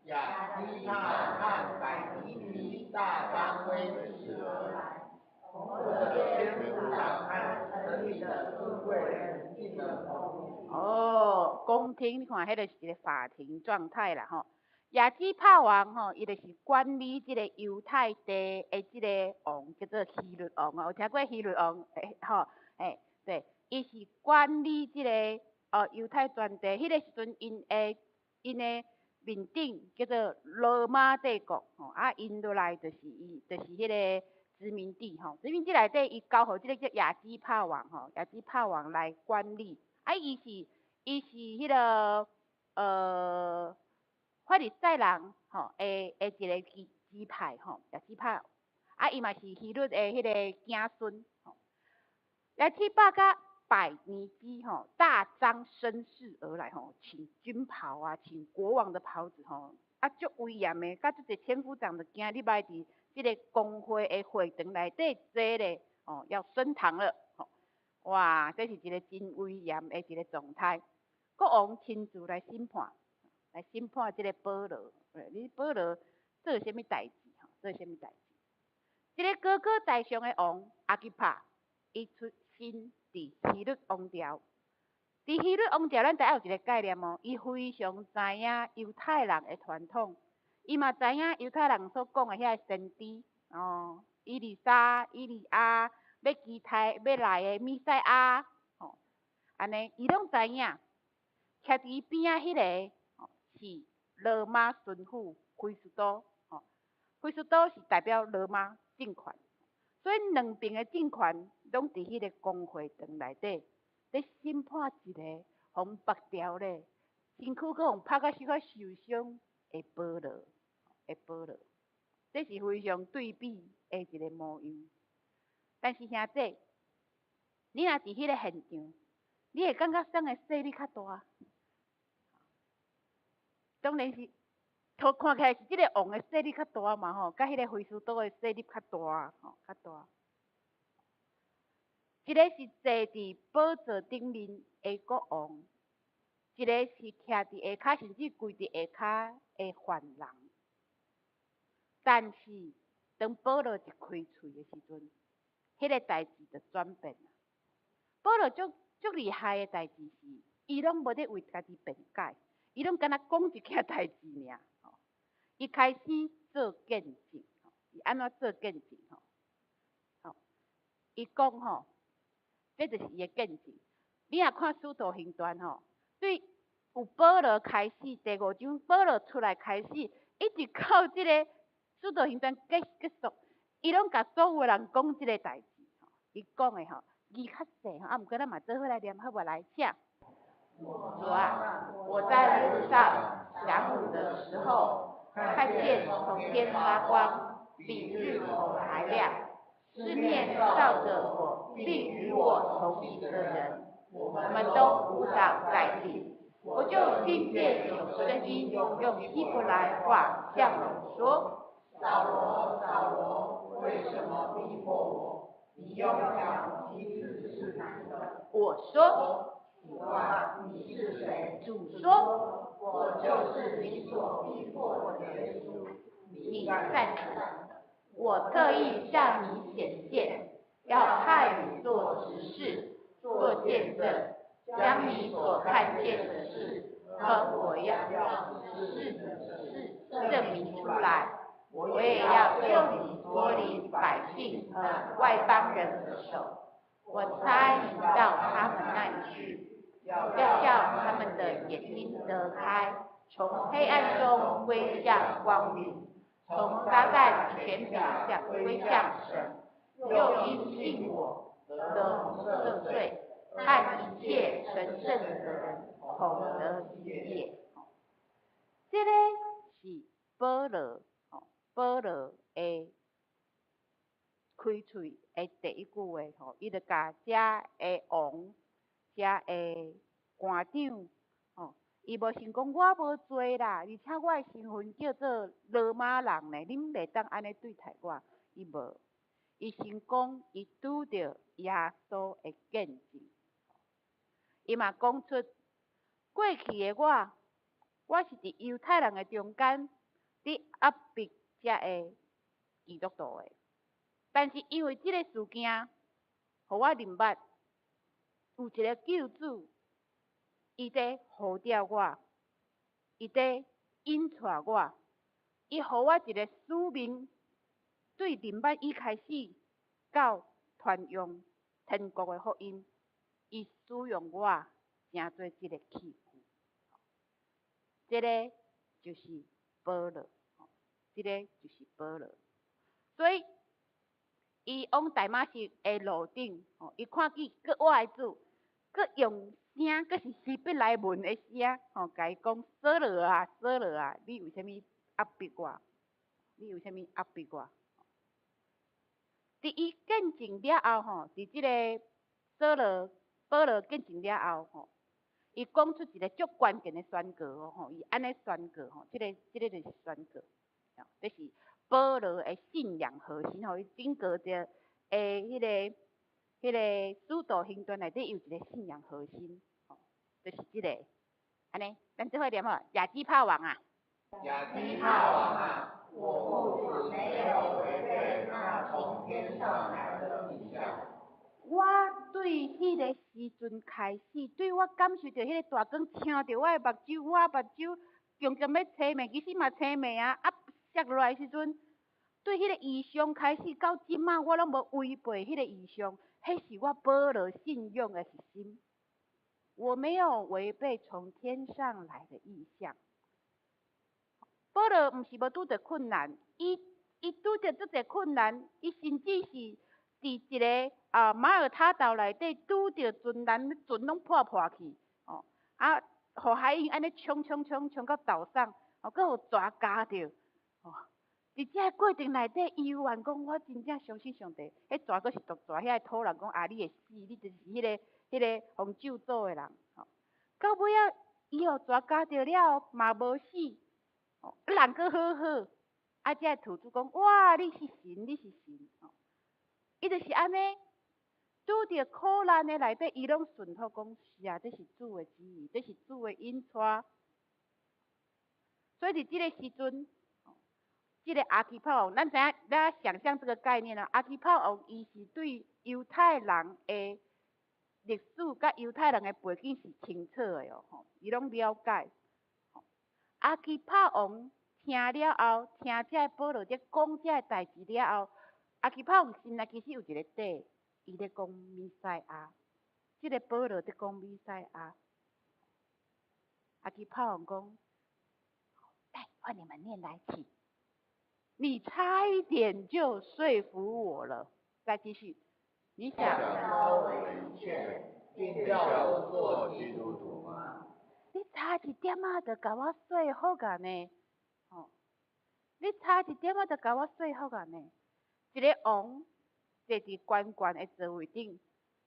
亞基帕和百尼基大張威勢而來，同着千夫長和城裡的尊貴人進了宮廷。哦，宮廷，你看，彼个是一个法庭狀態啦，吼。亞基帕王吼，伊就是管理這個猶太地的這个王，叫做希律王哦。有聽過希律王？欸，吼，欸，對，伊是管理這个猶太全地。彼个時陣，𪜶的面頂叫做羅馬帝國，吼，啊，𪜶落來就是伊，就是彼个殖民地，吼，殖民地內底，伊交予這个叫亞基帕王，吼，亞基帕王來管理。啊，伊是彼个法利賽人，吼，的一个支派，吼，亞基帕，啊，伊嘛是希律的彼个囝孫，吼。亞基帕佮百尼基，吼，大張聲勢而來，吼，穿軍袍啊，穿國王的袍子，吼，啊，足威嚴的，佮足濟千夫長的行入來佇這个公會的會堂內底坐咧，哦，要升堂了，吼，哇，這是一个真威嚴的一个狀態。國王親自來審判，來審判這个保羅，你保羅做啥物代誌？吼，做啥物代誌？這个高高在上的王亞基帕，伊出身佇希律王朝。佇希律王朝，咱知影有一个概念哦，伊非常知影猶太人的傳統，伊嘛知影猶太人所講的遐个先知，哦，以利沙、以利亞，欲期待欲來的彌賽亞，吼，按呢，伊攏知影。徛佇伊邊仔彼个，吼，是羅馬巡撫菲斯都，吼，菲斯都是代表羅馬政權，所以兩邊的政權攏佇彼個公會堂內底，咧審判一個予縛牢咧，身軀閣予拍甲小可受傷的保羅，的保羅，這是非常對比的一个模樣。但是兄弟，你若佇彼个現場，你會感覺啥个勢力較大？當然是，看起來是這个王的勢力較大嘛吼，佮彼个菲斯都的勢力較大吼，較大。一个是坐佇寶座頂面的國王，一个是徛佇下跤，甚至跪佇下跤的犯人。但是當保羅一開喙的時陣，彼個代誌就轉變。保羅足足厲害的代誌是，伊攏無咧為家己辯解，伊攏干焦講一件代誌爾。伊開始做見證，伊按怎做見證？吼，伊講吼，這就是伊的見證。你若看《使徒行傳》吼，對有保羅開始，第五章保羅出來開始，一直到這個《使徒行傳》結束，伊攏共所有人講這個代誌。伊講的吼，字較細吼，啊，毋過咱嘛做伙來念，好無？來，請。主啊，我在路上晌午的時候，看見從天發光，比日頭還亮，四面照著我，並與我同行的人，我們都伏倒在地。我就聽見有聲音用希伯來話向我說：掃羅，掃羅，為什麼逼迫我？你用腳擊刺是難的。我說：主啊，你是誰？主說：我就是你所逼迫的耶穌。你站起來，我特意向你顯現，要派你做執事，做見證，將你所看見的事和我要指示你的事證明出來。我也要救你脫離百姓和外邦人的手。我差你到他們那裡去，要叫他們的眼睛得開，從黑暗中歸向光明，從撒旦權柄下歸向神，又因信我得蒙赦罪，和一切成聖的人同得基業。這個是保羅，保羅的開喙的第一句話吼，伊就共遮的王、遮的官長，吼，伊無想講我無罪啦，而且我的身份叫做羅馬人呢，恁袂當按呢對待我，伊無，伊先講伊拄著耶穌的見證，伊嘛講出過去的我，我是佇猶太人的中間，佇壓迫遮的基督徒的。但是因為這個事件，予我認捌有一個救主，伊佇呼召我，伊佇引帶我，伊予我一個使命，對認捌伊開始到傳揚天國的福音，伊使用我成做這個器具。這個就是保羅，這個就是保羅。所以，伊往大馬色的路頂，吼，伊看見閣我的主，閣用聲，閣是希伯來文的聲，吼，共伊講：掃羅啊，掃羅啊，你為啥物壓迫我？你為啥物壓迫我？佇伊見證了後，吼，佇這個掃羅、保羅見證了後，吼，伊講出一個足關鍵的宣告哦，吼，伊按呢宣告，吼，這個就是宣告，這是保羅的信仰核心吼，伊整個的彼個使徒行傳內底有一個信仰核心，吼，就是這個，按呢，咱做伙念吼，亞基帕王啊。亞基帕王啊，我父子沒有違背那從天上來的異象。我對彼個時陣開始，對我感受著彼個大光衝著我的目睭，我目睭強強欲青盲，其實嘛青盲啊，啊摔落來的時陣，對彼個異象開始到這馬，我攏無違背彼個異象，彼是我保羅信仰的核心。我沒有違背從天上來的異象。保羅毋是無拄著困難，伊拄著足濟困難，伊甚至是佇一個啊馬耳他島內底拄著船難，船攏破破去，哦，啊，予海湧按呢衝衝衝衝到島上，哦，閣予蛇咬著，哦，佇這個過程內底，伊猶原講我真正相信上帝，彼蛇閣是毒蛇，遐個土人講啊，你會死，你就是彼個予咒詛的人，吼，到尾仔伊予蛇咬著了後嘛無死，哦，人閣好好，啊，這個土著講哇，你是神，你是神，吼，伊就是按呢，拄著苦難的內底，伊攏順服講是啊，這是主的旨意，這是主的引帶。所以佇這个時陣，這个亞基帕王，咱知影，咱想象這个概念啊。亞基帕王伊是對猶太人的歷史佮猶太人的背景是清楚的哦，吼，伊攏了解。亞基帕王聽了後，聽這个保羅佇講這个代誌了後，亞基帕王心內其實有一个底，伊咧講彌賽亞，這个保羅佇講彌賽亞。亞基帕王講：來，換你們念來，請。你差一點就說服我了。再繼續，你想包圍一切，並叫我做基督徒嗎？你差一點仔就共我說服啊呢？吼！你差一點仔就共我說服啊呢？一个王坐佇懸懸的座位頂，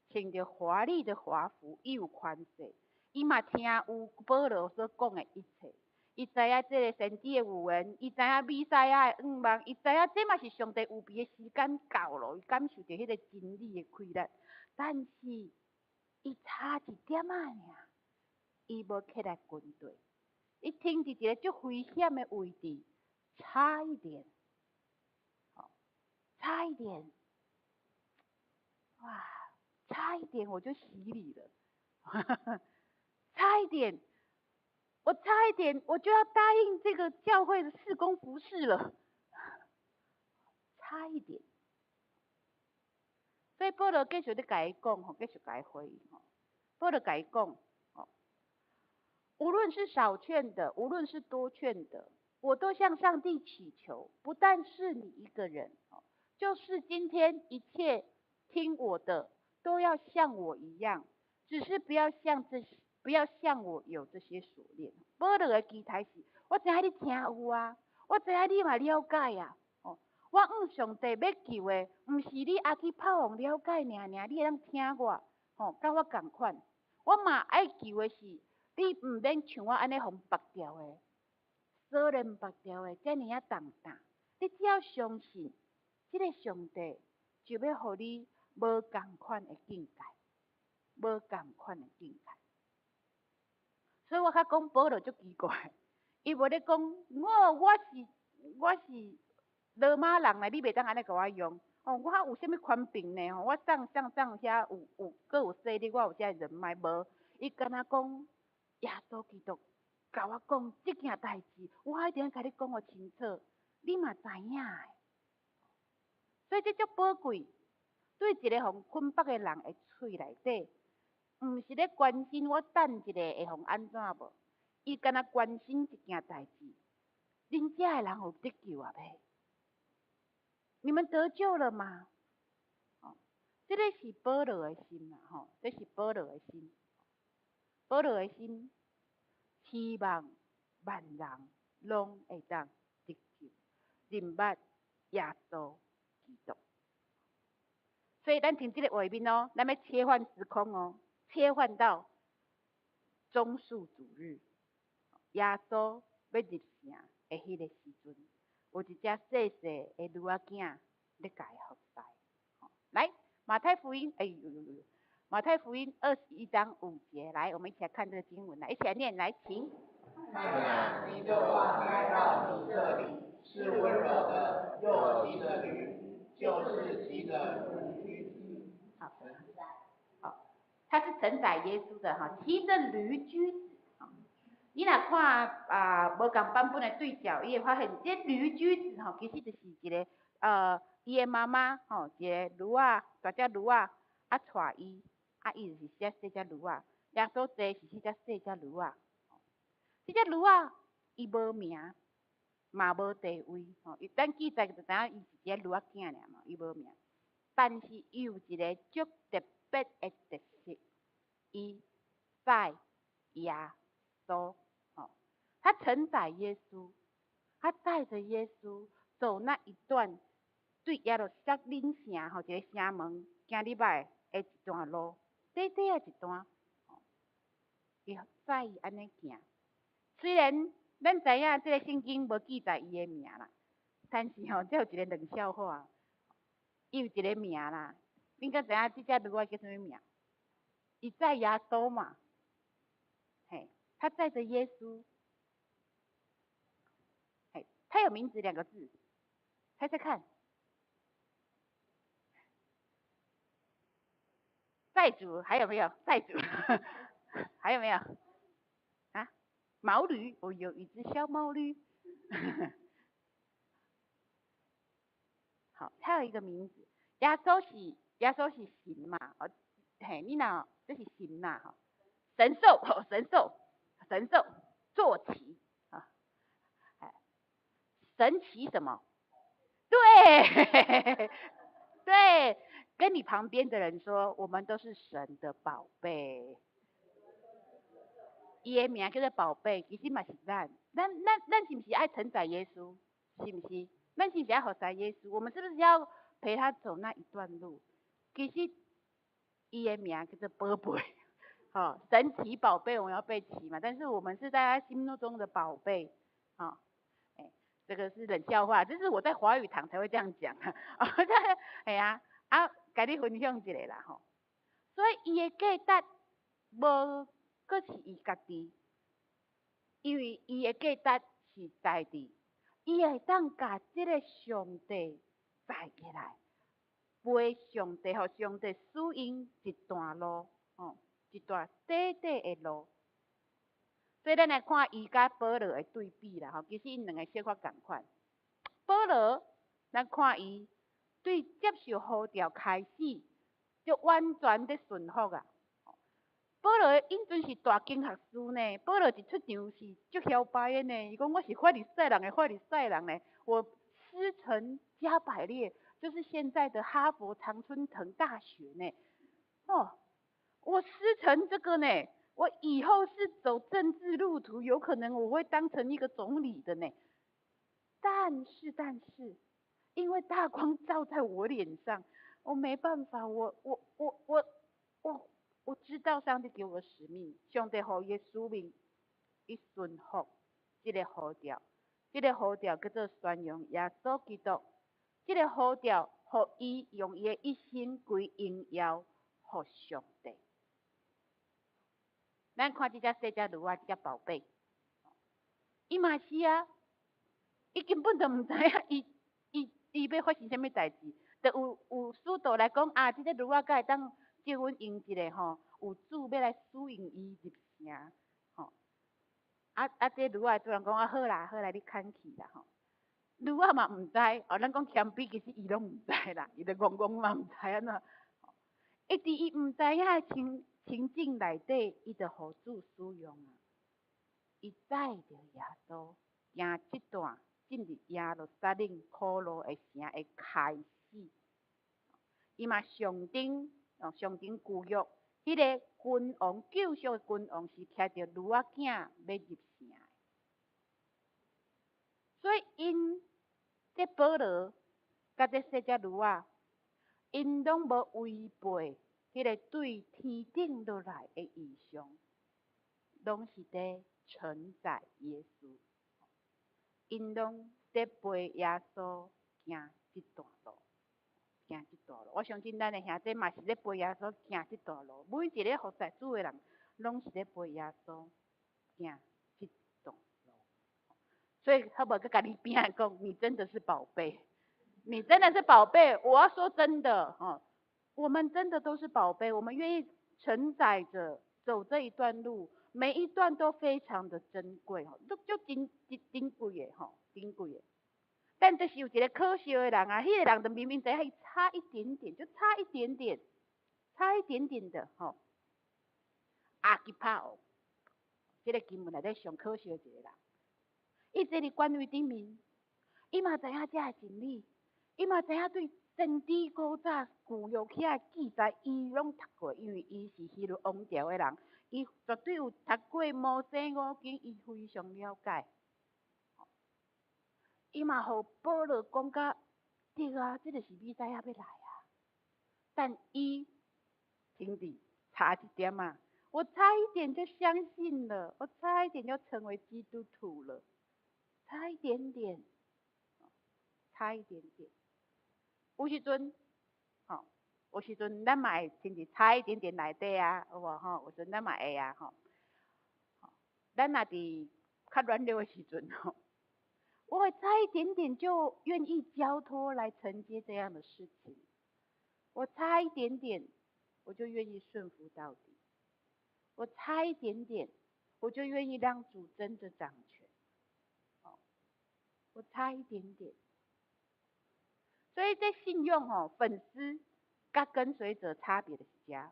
穿著華麗的華服，伊有權勢，伊嘛聽有保羅所講的一切。伊知影這个先知的預言，伊知影彌賽亞的願望，伊知影這嘛是上帝預備的時間到咯，伊感受著彼个真理的氣力。但是，伊差一點仔爾，伊無起來軍隊，伊停佇一个足危險的位置，差一點，差一點，哇，差一點我就洗禮了，差一點。我差一點，我就要答應這個教會的事工服事了，差一點。所以保羅繼續咧共伊講，吼，繼續共伊回應，吼。保羅共伊講，吼，無論是少勸的，無論是多勸的，我都向上帝祈求，不但是你一個人，就是今天一切聽我的，都要像我一樣，只是不要像這些。不要像我有這些鎖鏈。保羅的期待是，我知影你聽有啊，我知影你嘛了解啊。哦，我向上帝欲求的，毋是你亞基帕王了解爾爾，你會當聽我，吼，佮我仝款。我嘛愛求的是，你毋免像我按呢予縛牢的，鎖鏈縛牢的，遮爾仔重擔。你只要相信，這个上帝就欲予你無仝款的境界，無仝款的境界。所以我較講保羅足奇怪，伊無咧講我是羅馬人呢，你袂當按呢共我用。哦，我有啥物權柄呢？吼，我上上上遐有閣有勢力，我有遮人脈無？伊敢若講耶穌基督共我講這件代誌，我一定共你講予清楚，你嘛知影的。所以這足寶貴，對一个予捆綁的人的喙內底，毋是咧關心我等一下會予按怎無？伊敢若關心一件代誌，恁遮的人有得救啊未？你們得救了嗎？哦，這个是保羅的心啦，吼，這是保羅的心。保羅的心，希望萬人攏會當得救，認捌耶穌基督。所以咱聽這个畫面哦，咱欲切換時空哦。切換到終恕主日，耶穌欲入城的彼个時陣，有一隻細細的驢仔囝咧共伊服侍。來，馬太福音，哎呦呦呦，馬太福音21章5節，來，我們一起來看這個經文，來，一起來念，來，請。看哪，你這王來到你這裡，是溫柔的，又騎著驢，就是騎著驢駒子。好，好，他是承載耶穌的哈，騎著驢駒子。你若看啊，無仝版本的對照，伊會發現這驢駒子吼，其實就是一个伊的媽媽吼，一个驢仔，大隻驢仔，啊帶伊，啊伊就是這細隻驢仔，耶穌坐是彼隻細隻驢仔。這隻驢仔伊無名，嘛無地位，吼，咱記載就知影伊是一个驢仔囝爾嘛，伊無名。但是伊有一个足特別的特色，伊載耶穌，吼，他承載耶穌，他載著耶穌走那一段對耶路撒冷城吼一个城門行入來的一段路，短短的一段，伊載伊按呢行。雖然咱知影這个聖經無記載伊的名啦，但是吼，這有一个冷笑話，伊有一个名啦，恁敢知影這隻驢仔叫啥物名？伊載耶穌嘛，嘿，他載著耶穌，嘿，他有名字兩個字，猜猜看。債主還有沒有？債主還有沒有？啊？毛驢，我有一隻小毛驢。好，他有一個名字，耶穌是神嘛？哦，嘿，你若這是神呐，吼，神獸，神獸，神獸，坐騎啊，神騎什麼？對，對，跟你旁邊的人說，我們都是神的寶貝。伊的名叫做寶貝，其實嘛是咱，咱是毋是愛承載耶穌？是毋是？咱是毋是愛服侍耶穌？我們是不是要陪他走那一段路？其實伊的名叫做寶貝，吼，神奇寶貝，我們要被騎嘛？但是我們是在他心目中的寶貝，啊，欸，這個是冷笑話，這是我在華語堂才會這樣講啊，係啊，啊，共你分享一下啦，吼，所以伊的價值無閣是伊家己，因為伊的價值是在佇，伊會當共這個上帝載起來，陪上帝，予上帝使用一段路，吼，一段短短的路。所以咱來看伊佮保羅的對比啦，吼，其實𪜶兩个小可仝款。保羅，咱看伊對接受呼召開始，就完全佇順服啊。保羅𪜶陣是大經學師呢，保羅一出場是足囂擺的呢。伊講我是法利賽人的法利賽人呢，我師承加百列，就是現在的哈佛常春藤大學呢。哦，我師承這個呢，我以後是走政治路途，有可能我會當成一個總理的呢。但是，因為大光照在我臉上，我沒辦法，我知道上帝給我的使命，上帝予伊的使命，伊順服這个呼召，這个呼召叫做宣揚耶穌基督，這个呼召予伊用伊的一生歸榮耀予上帝。咱看這隻細隻驢仔，這隻寶貝，伊嘛是啊，伊根本就毋知影伊欲發生啥物代誌，就有使徒來講啊，這個驢仔敢會當借阮用一下吼，有主欲來使用伊入城，吼。啊，這驢仔主人講啊，好啦好啦，你牽去啦吼。驢仔嘛毋知，哦，咱講謙卑，其實伊攏毋知啦，伊就戇戇嘛毋知按怎。一佇伊毋知影的情境內底，伊就予主使用啊。伊載著耶穌行這段進入耶路撒冷苦路的城的開始。伊嘛象徵哦，象徵舊約，彼个君王救贖的君王是騎著驢仔囝欲入城的，所以𪜶這保羅佮這細隻驢仔，𪜶攏無違背彼个對天頂落來的異象，攏是佇承載耶穌，𪜶攏佇陪耶穌行這段路。行這段路，我相信咱的兄弟嘛是咧陪耶穌行這段路。每一个服侍主的人，攏是咧陪耶穌行這段路。所以，好無閣共你邊仔講，你真的是寶貝，你真的是寶貝。我要說真的，吼，我們真的都是寶貝，我們願意承載著走這一段路，每一段都非常的珍貴，吼，都足珍珍珍貴的，吼，珍貴的。但就是有一个可惜的人啊，彼个人就明明知影伊差一點點，就差一點點，差一點點的吼。亞吉帕王，這个經文內底上可惜的一个人，伊坐佇權位頂面，伊嘛知影這个真理，伊嘛知影對先知古早舊約遐記載，伊攏讀過，因為伊是希律王朝的人，伊絕對有讀過摩西五經，伊非常了解。伊嘛予保羅講甲對啊，這就是彌賽亞欲來啊。但伊兄弟差一點啊，我差一點就相信了，我差一點就成為基督徒了，差一點點，差一點點。有時陣，吼，有時陣咱嘛會親自差一點點內底啊，有無吼？有時陣咱嘛會啊吼。咱若佇較軟弱的時陣吼，我會差一點點就願意交託來承接這樣的事情。我差一點點，我就願意順服到底。我差一點點，我就願意讓主真的掌權。我差一點點。所以這信用吼，粉絲佮跟隨者差別的是這，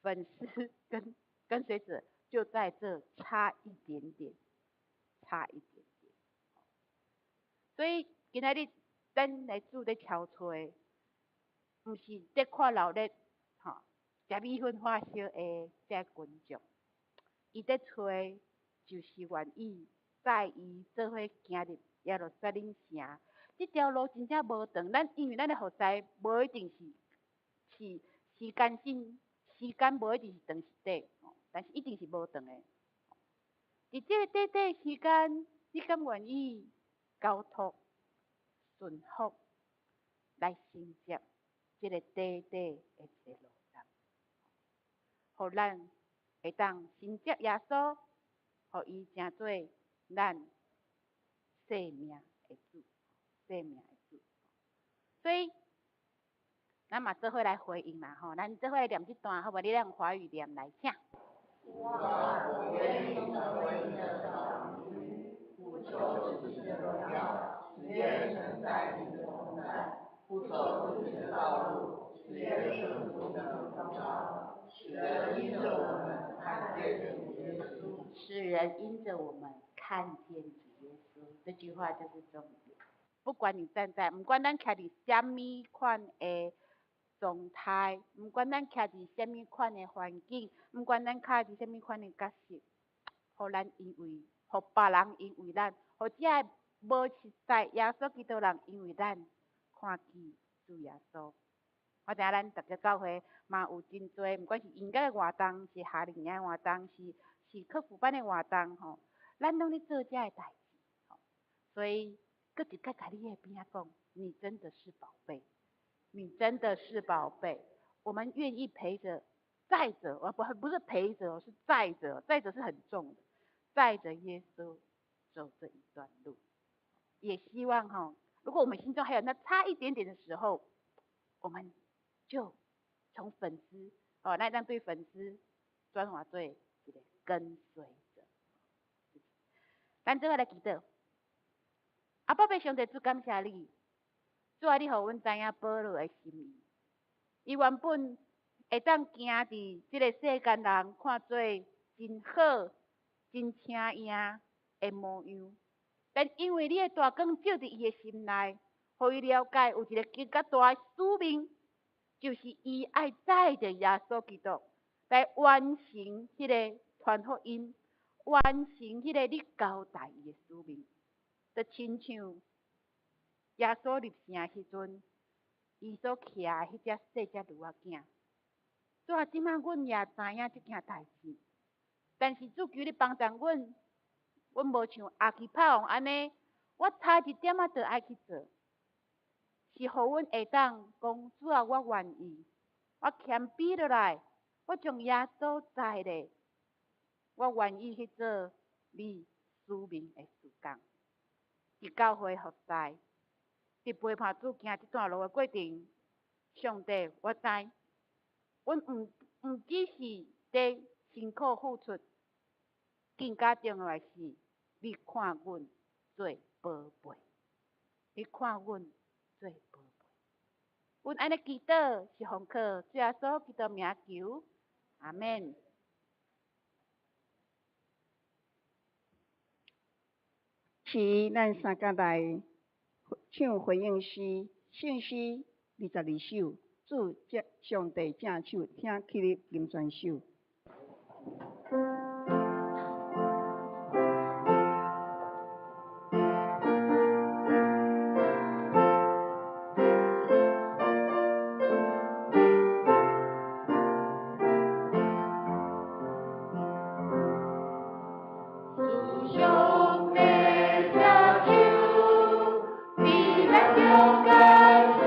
粉絲跟跟隨者就在這差一點點，差一點點。所以今仔日咱來主咧敲揣，毋是咧看鬧熱，吼，食米粉發燒的這群眾，伊咧揣就是願意載伊做伙行入耶路撒冷城。這條路真正無長，咱因為咱的服侍無一定是時間性，時間無一定是長是短，但是一定是無長的。佇這個短短時間，你敢願意交託、順服來承接這個短短的一個路程，予咱會當承接耶穌，予伊成做咱生命的主，生命的主。所以，咱嘛做伙來回應啦吼，咱做伙來念這段，好無？你用華語念來，請。主啊，我願意成為你的小驢，不求自己的榮耀，只願承載你的同在，不走自己的道路，只願順服你的呼召，使人因著我們看見主耶穌。使人因著我們看見主耶穌，這句話就是重點。不管你站在，毋管咱徛佇啥物款的狀態，毋管咱徛佇啥物款的環境，毋管咱徛佇啥物款的角色，予咱因為，予別人因為咱，予這個無熟似耶穌基督人因為咱看見主耶穌。我知影咱逐個教會嘛有真濟，毋管是音樂的活動，是夏令營的活動，是課輔班的活動吼，咱攏咧做這个代誌，吼。所以，閣一擺共你的邊仔講，你真的是寶貝，你真的是寶貝。我們願意陪着、載著，我不是陪著，是載著，載著是很重的，載著耶穌走這一段路。也希望哈，如果我們心中還有那差一點點的時候，我們就從粉絲哦，那當對粉絲轉化做一個跟隨者。咱做伙來祈禱，阿爸父上帝主感謝你，主啊，你予阮知影保羅的心意。伊原本會當行佇這個世間人看做真好、真請贏的模樣，但因為你的大光照佇伊的心內，予伊了解有一個更較大的使命，就是伊愛載著耶穌基督來完成彼個傳福音，完成彼個你交代伊的使命。就親像耶穌入城的時陣，伊所騎的彼隻細隻驢仔囝。主啊，這擺阮也知影這件代誌，但是主求你幫助阮，阮無像亞基帕王按呢，我差一點仔就愛去做，是予阮會當講主啊，我願意，我謙卑落來，我將耶穌載咧，我願意去做你使命的事工。佇教會服侍，佇陪伴主行這段路的過程，上帝，我知，阮毋只是佇辛苦付出，更加重要的是，你看阮做寶貝，你看阮做寶貝。阮按呢祈禱是奉靠主耶穌基督名求，阿們。是，咱三甲來唱回應詩，聖詩22首，主上帝正手，請起立金磚手。主上帝正手，伫咱中間相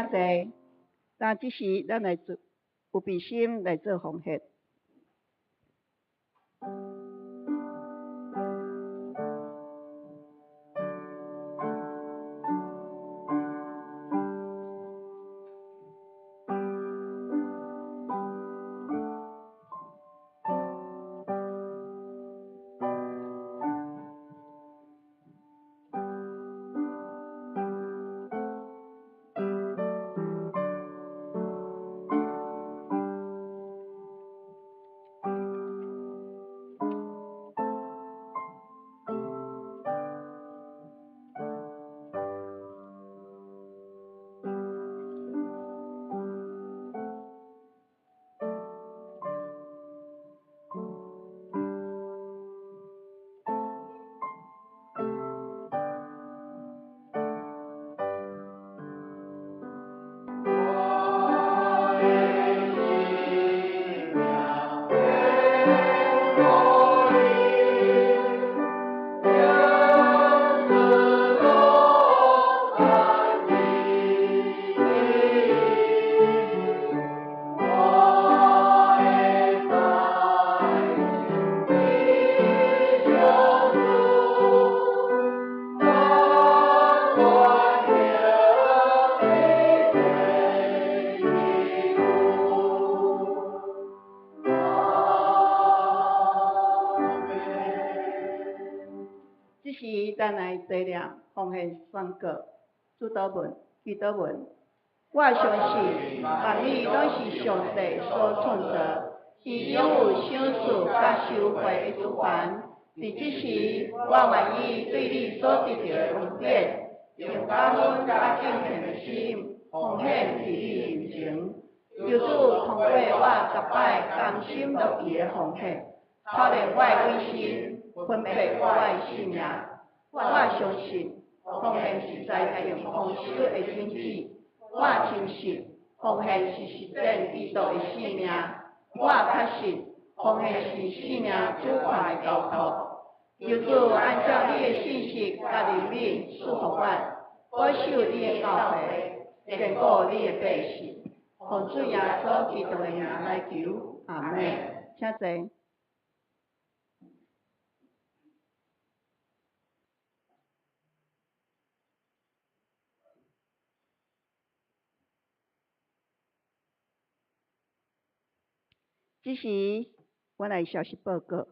坐。那這時，咱來做預備心來做奉獻。這時，咱來齊念奉獻宣告、主禱文、祈禱文。我相信萬物攏是上帝所創造，伊擁有賞賜佮收回的主權。佇這時，我願意對你所得著的恩典，用感恩佮敬虔的心奉獻佇你面前。求主通過我逐擺甘心樂意的奉獻，操練我的委身，分配我的性命。我相信奉獻是財政豐收的種子。我深信奉獻是實踐基督的生命。我確信奉獻是生命主權的交託。求主按照你的信實佮憐憫賜予我，保守你的教誨，堅固你的百姓。奉主耶穌基督的名來求，阿們。請坐。這時，我來消息報告，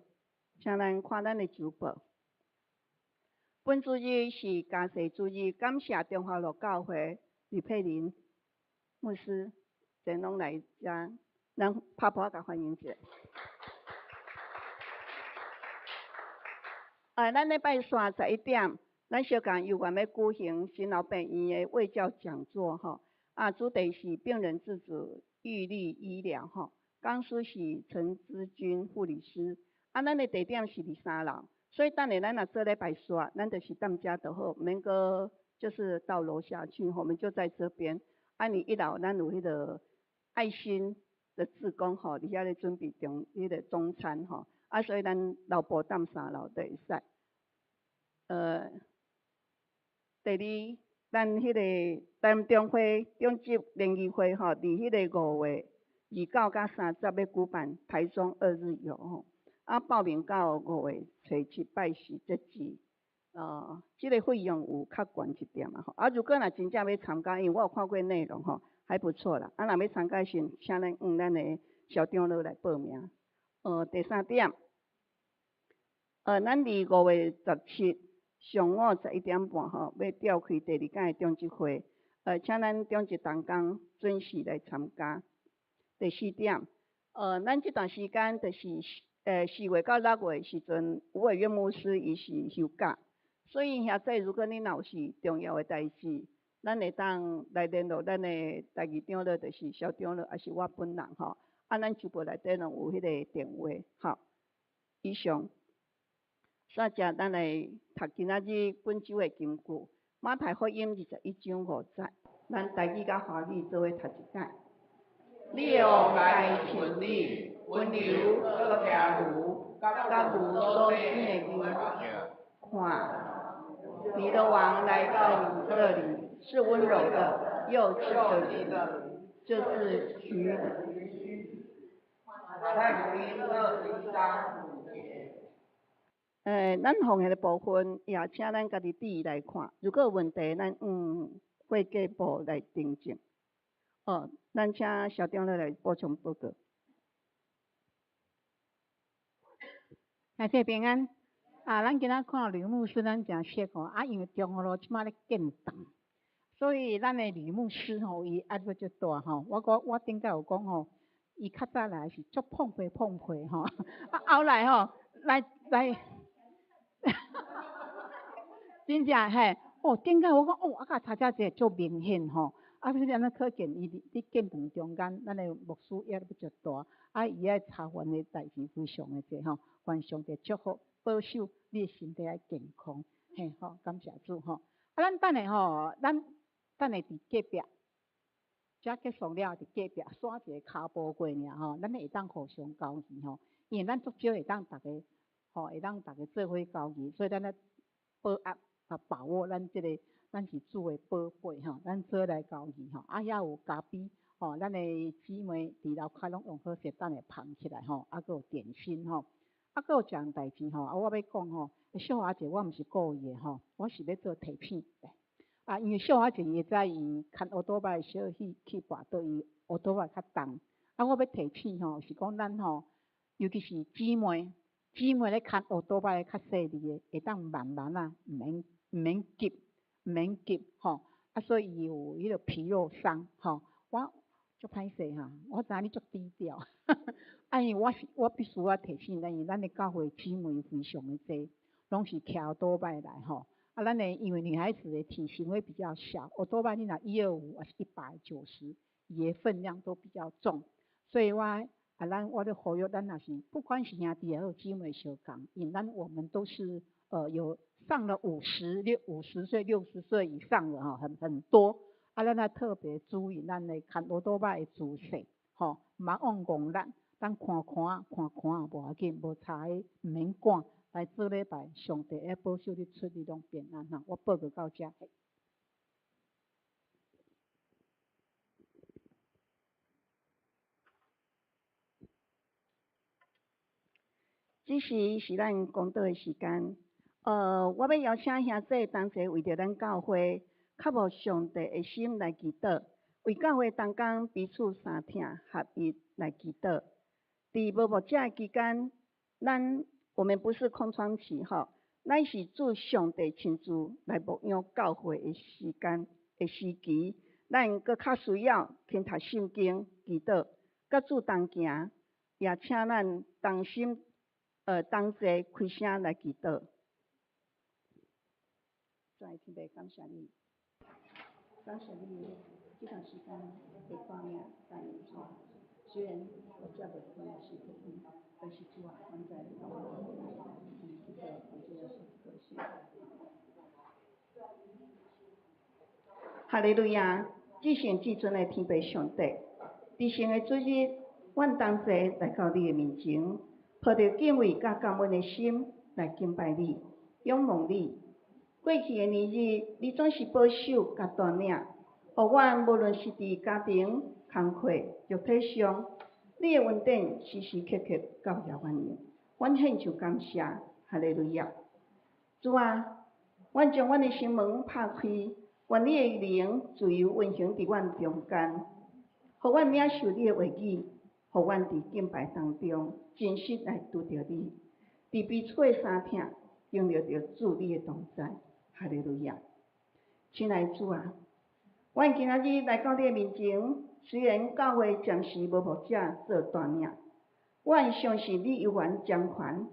請咱看咱的週報。本主日是家世主日，感謝中華路教會呂佩玲牧師前攏來遮，咱拍噗仔共歡迎一下。咱禮拜三11點，咱小港有緣欲舉行新老病院的衛教講座吼，啊，主題是病人自主預立醫療吼。講師是陳之君護理師，啊，咱的地點是佇三樓，所以等下咱若做禮拜煞，咱就是踮遮就好，免閣就是到樓下去，我們就在這邊。啊，你一樓咱有彼個愛心的志工吼，佇遐咧準備中彼個中餐吼，啊，所以咱樓部踮三樓就會使。第二，咱彼個台中會中職聯誼會吼，佇彼個5月29佮30欲舉辦台中二日遊吼，啊，報名到5月初7拜四截止。這個費用有較懸一點啊吼。啊，如果若真正欲參加，因為我有看過內容吼，還不錯啦。啊，若欲參加時，請咱向咱的小長老來報名。第三點，咱佇5月17上午11點半吼，欲召開第二屆的中職會，請咱中職同工準時來參加。第四點，咱這段時間就是4月到6月時陣，吳偉淵牧師伊是休假，所以兄弟，如果你若有是重要的代誌，咱會當來聯絡咱的台語長老，就是蕭長老，抑是我本人吼。啊，咱週報內底攏有彼個電話，吼。以上，煞只咱來讀今仔日本週的金句，馬太福音21章5節，咱台語佮華語做伙讀一擺。你的王來親你，溫柔閣騎驢，佮驢所生的牛。看，你的王來到你這裡，是溫柔的，又氣的驢，就是驴。馬太福音21章5節。咱奉獻的部分，也請咱家己注意來看。如果有問題，咱會計部來訂正。哦，咱請小長老來補充報告。兄弟平安。啊，咱今仔看呂牧師，咱誠熟吼。啊，因為中和路這擺咧建堂，所以咱的呂牧師吼，伊壓力足大吼。我頂擺有講吼，伊較早來是足碰皮碰皮吼，啊後來吼來來，真正嘿，哦，頂擺我講哦，啊甲差遮濟足明顯吼。啊，所以按呢可見伊佇建堂中間，咱的牧師壓力足大，啊，伊愛操煩的代誌非常的濟吼。願上帝祝福保守你的身體愛健康，嘿吼，感謝主吼。啊，咱等下吼，咱等下佇隔壁，遮結束了佇隔壁煞一个跤步過爾吼，咱會當互相交誼吼，因為咱足少會當逐个吼，會當逐个做伙交誼，所以咱咧把握啊把握咱這個咱是主的寶貝吼，咱做來交誼吼，啊遐有咖啡吼，咱的姊妹佇樓跤攏用好勢，等下捧起來吼，啊閣有點心吼。啊，閣有一項代誌吼，啊，我欲講吼，小華姐我毋是故意的吼，我是欲做提醒。啊，因為小華姐伊會知伊牽烏多擺小去去跋倒，伊烏多擺較重。啊，我欲提醒吼，是講咱吼，尤其是姊妹，姊妹咧牽烏多擺較細膩的，會當慢慢啊，毋免急，毋免急吼。啊，所以伊有彼個皮肉傷吼，我足歹勢哈，我知影你足低調。啊，因為我是我必須愛提醒咱，因為咱的教會姊妹非常的濟，攏是騎歐多擺來吼。啊，咱的因為女孩子的體型會比較小，歐多擺你若125還是190，伊的分量都比較重，所以我啊，咱我咧呼籲，咱若是不管是兄弟也好，姊妹相仝，因為咱我們都是有上了50歲、60歲以上的吼，很多。啊，咱愛特別注意咱的牽歐多擺的姿勢，吼，毋通往戇力，咱看看看看無要緊，無差毋免趕，來做禮拜，上帝會保守你出入攏平安吼。我報告到遮。這時是咱講道的時間。我欲邀請兄弟同齊為著咱教會，較無上帝的心來祈禱，為教會同工彼此相疼合一來祈禱。佇無牧者的期間，我們不是空窗期吼，咱是主上帝親自來牧養教會的時間的時期，咱閣較需要勤讀聖經、祈禱，佮主同行，也請咱同心同齊開聲來祈禱。主愛天父，感謝你，感謝你這段時間的帶領帶領吼。雖然我這袂可能是福音，但是主啊，阮在你當中，祈禱奉主耶穌基督聖名。哈利路亞！至聖至尊的天父上帝，至聖的主日，阮同齊來到你的面前，抱著敬畏佮感恩的心來敬拜你、仰望你。過去的年日，你總是保守佮帶領，予阮無論是佇家庭、工課、肉體上，你的恩典時時刻刻教導阮用。阮獻上感謝，哈利路亞！主啊，阮將阮的心門拍開，願你的靈自由運行佇阮中間，予阮領受你的話語，予阮佇敬拜當中真實來拄著你，佇彼此的相疼，經歷著主你的同在。哈利路亞！親愛的主啊，阮今仔日來到你的面前，雖然教會暫時無牧者做帶領，阮相信你猶原掌權。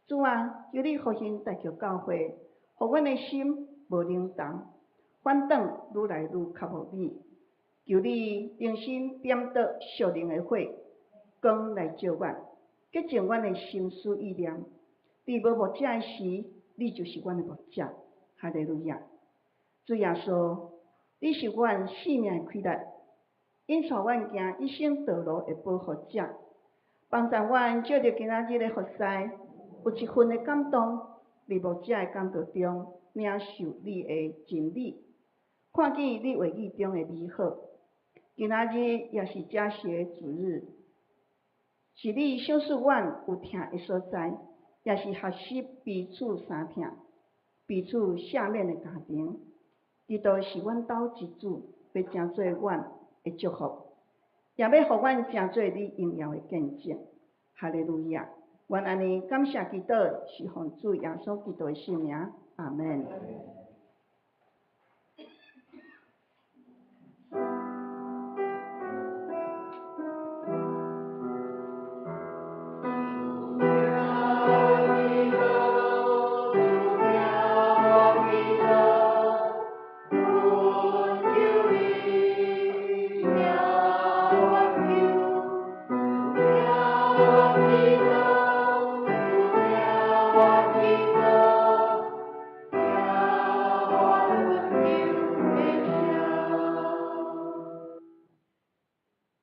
主啊，求你復興大橋教會，予阮的心無冷淡，反轉愈來愈靠慕你。求你重新點著屬靈的火，光來照阮，潔淨阮的心思意念。佇無牧者的時，你就是阮的牧者。哈利路亞！主耶穌，你是阮性命的氣力，引帶阮行一生道路的保護者，幫助阮借著今仔日的服事，有一份的感動，佇牧者的講道中領受你的真理，看見你話語中的美好。今仔日也是這些主日，是你賞賜阮有疼的所在，也是學習彼此相疼、彼此赦免的家庭。基督是阮兜之主，欲成做阮的祝福，也欲予阮成做你榮耀的見證。哈利路亞！阮按呢感謝祈禱，是奉主耶穌基督的聖名，阿門。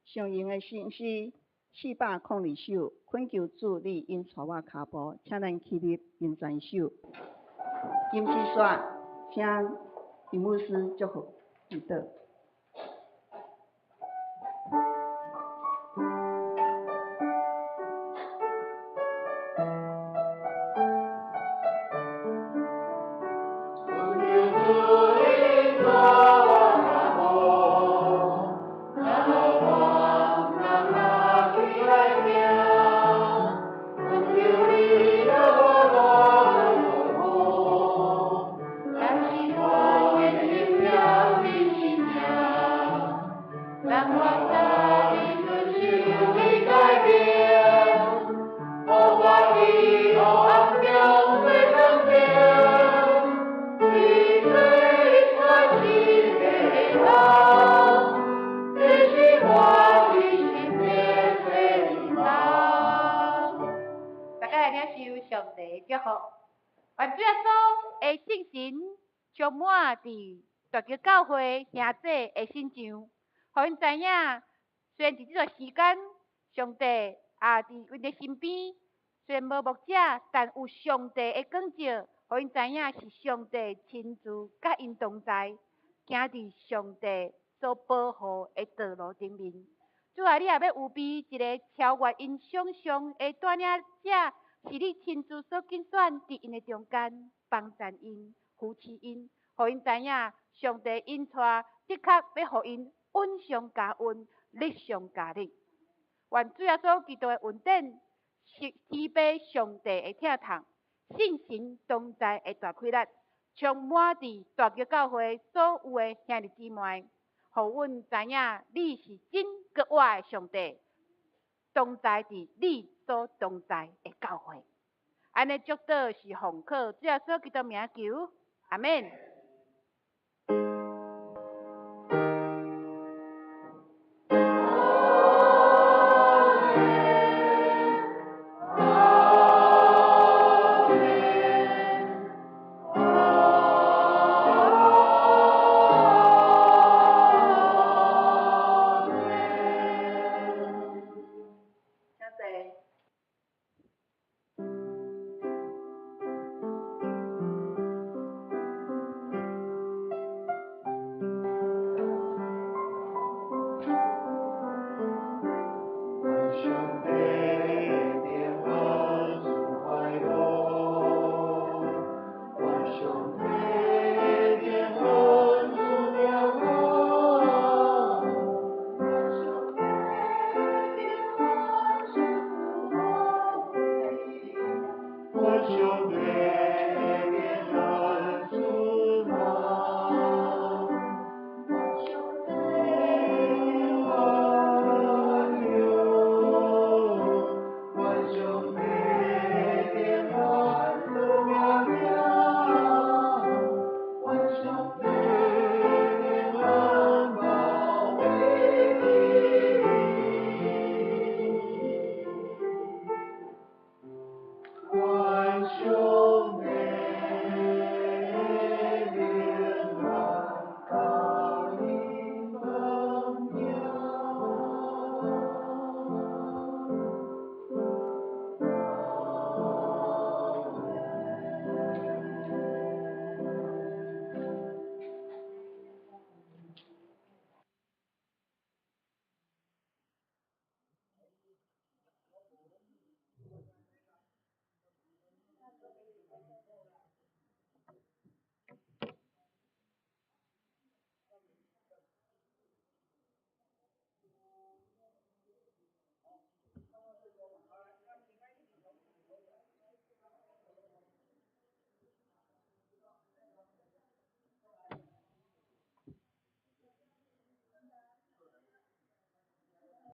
上用的聖詩402首，懇求主你引帶我跤步，請咱起立吟全首。金枝煞，請林牧師祝福祈禱。大家來領受上帝的祝福，願主耶穌的聖神充滿佇大橋教會兄弟的身上，予𪜶知影，雖然佇這段時間，上帝也佇𪜶的身邊，雖然無牧者，但有上帝的光照，予𪜶知影是上帝親自佮𪜶同在，行佇上帝所保護的道路頂面。主啊，你也欲預備一个超越𪜶想像的帶領者，是你親自所揀選佇𪜶的中間，幫贊𪜶、扶持𪜶，予𪜶知影上帝引帶，的確欲予𪜶恩上加恩，力上加力。願主耶穌基督的恩典，是天父上帝的疼痛，聖神同在的大氣力，充滿佇大橋教會所有的兄弟姊妹，予阮知影你是真閣活的上帝，同在佇你所同在的教會。按呢祝禱是奉靠主耶穌基督名求，阿們。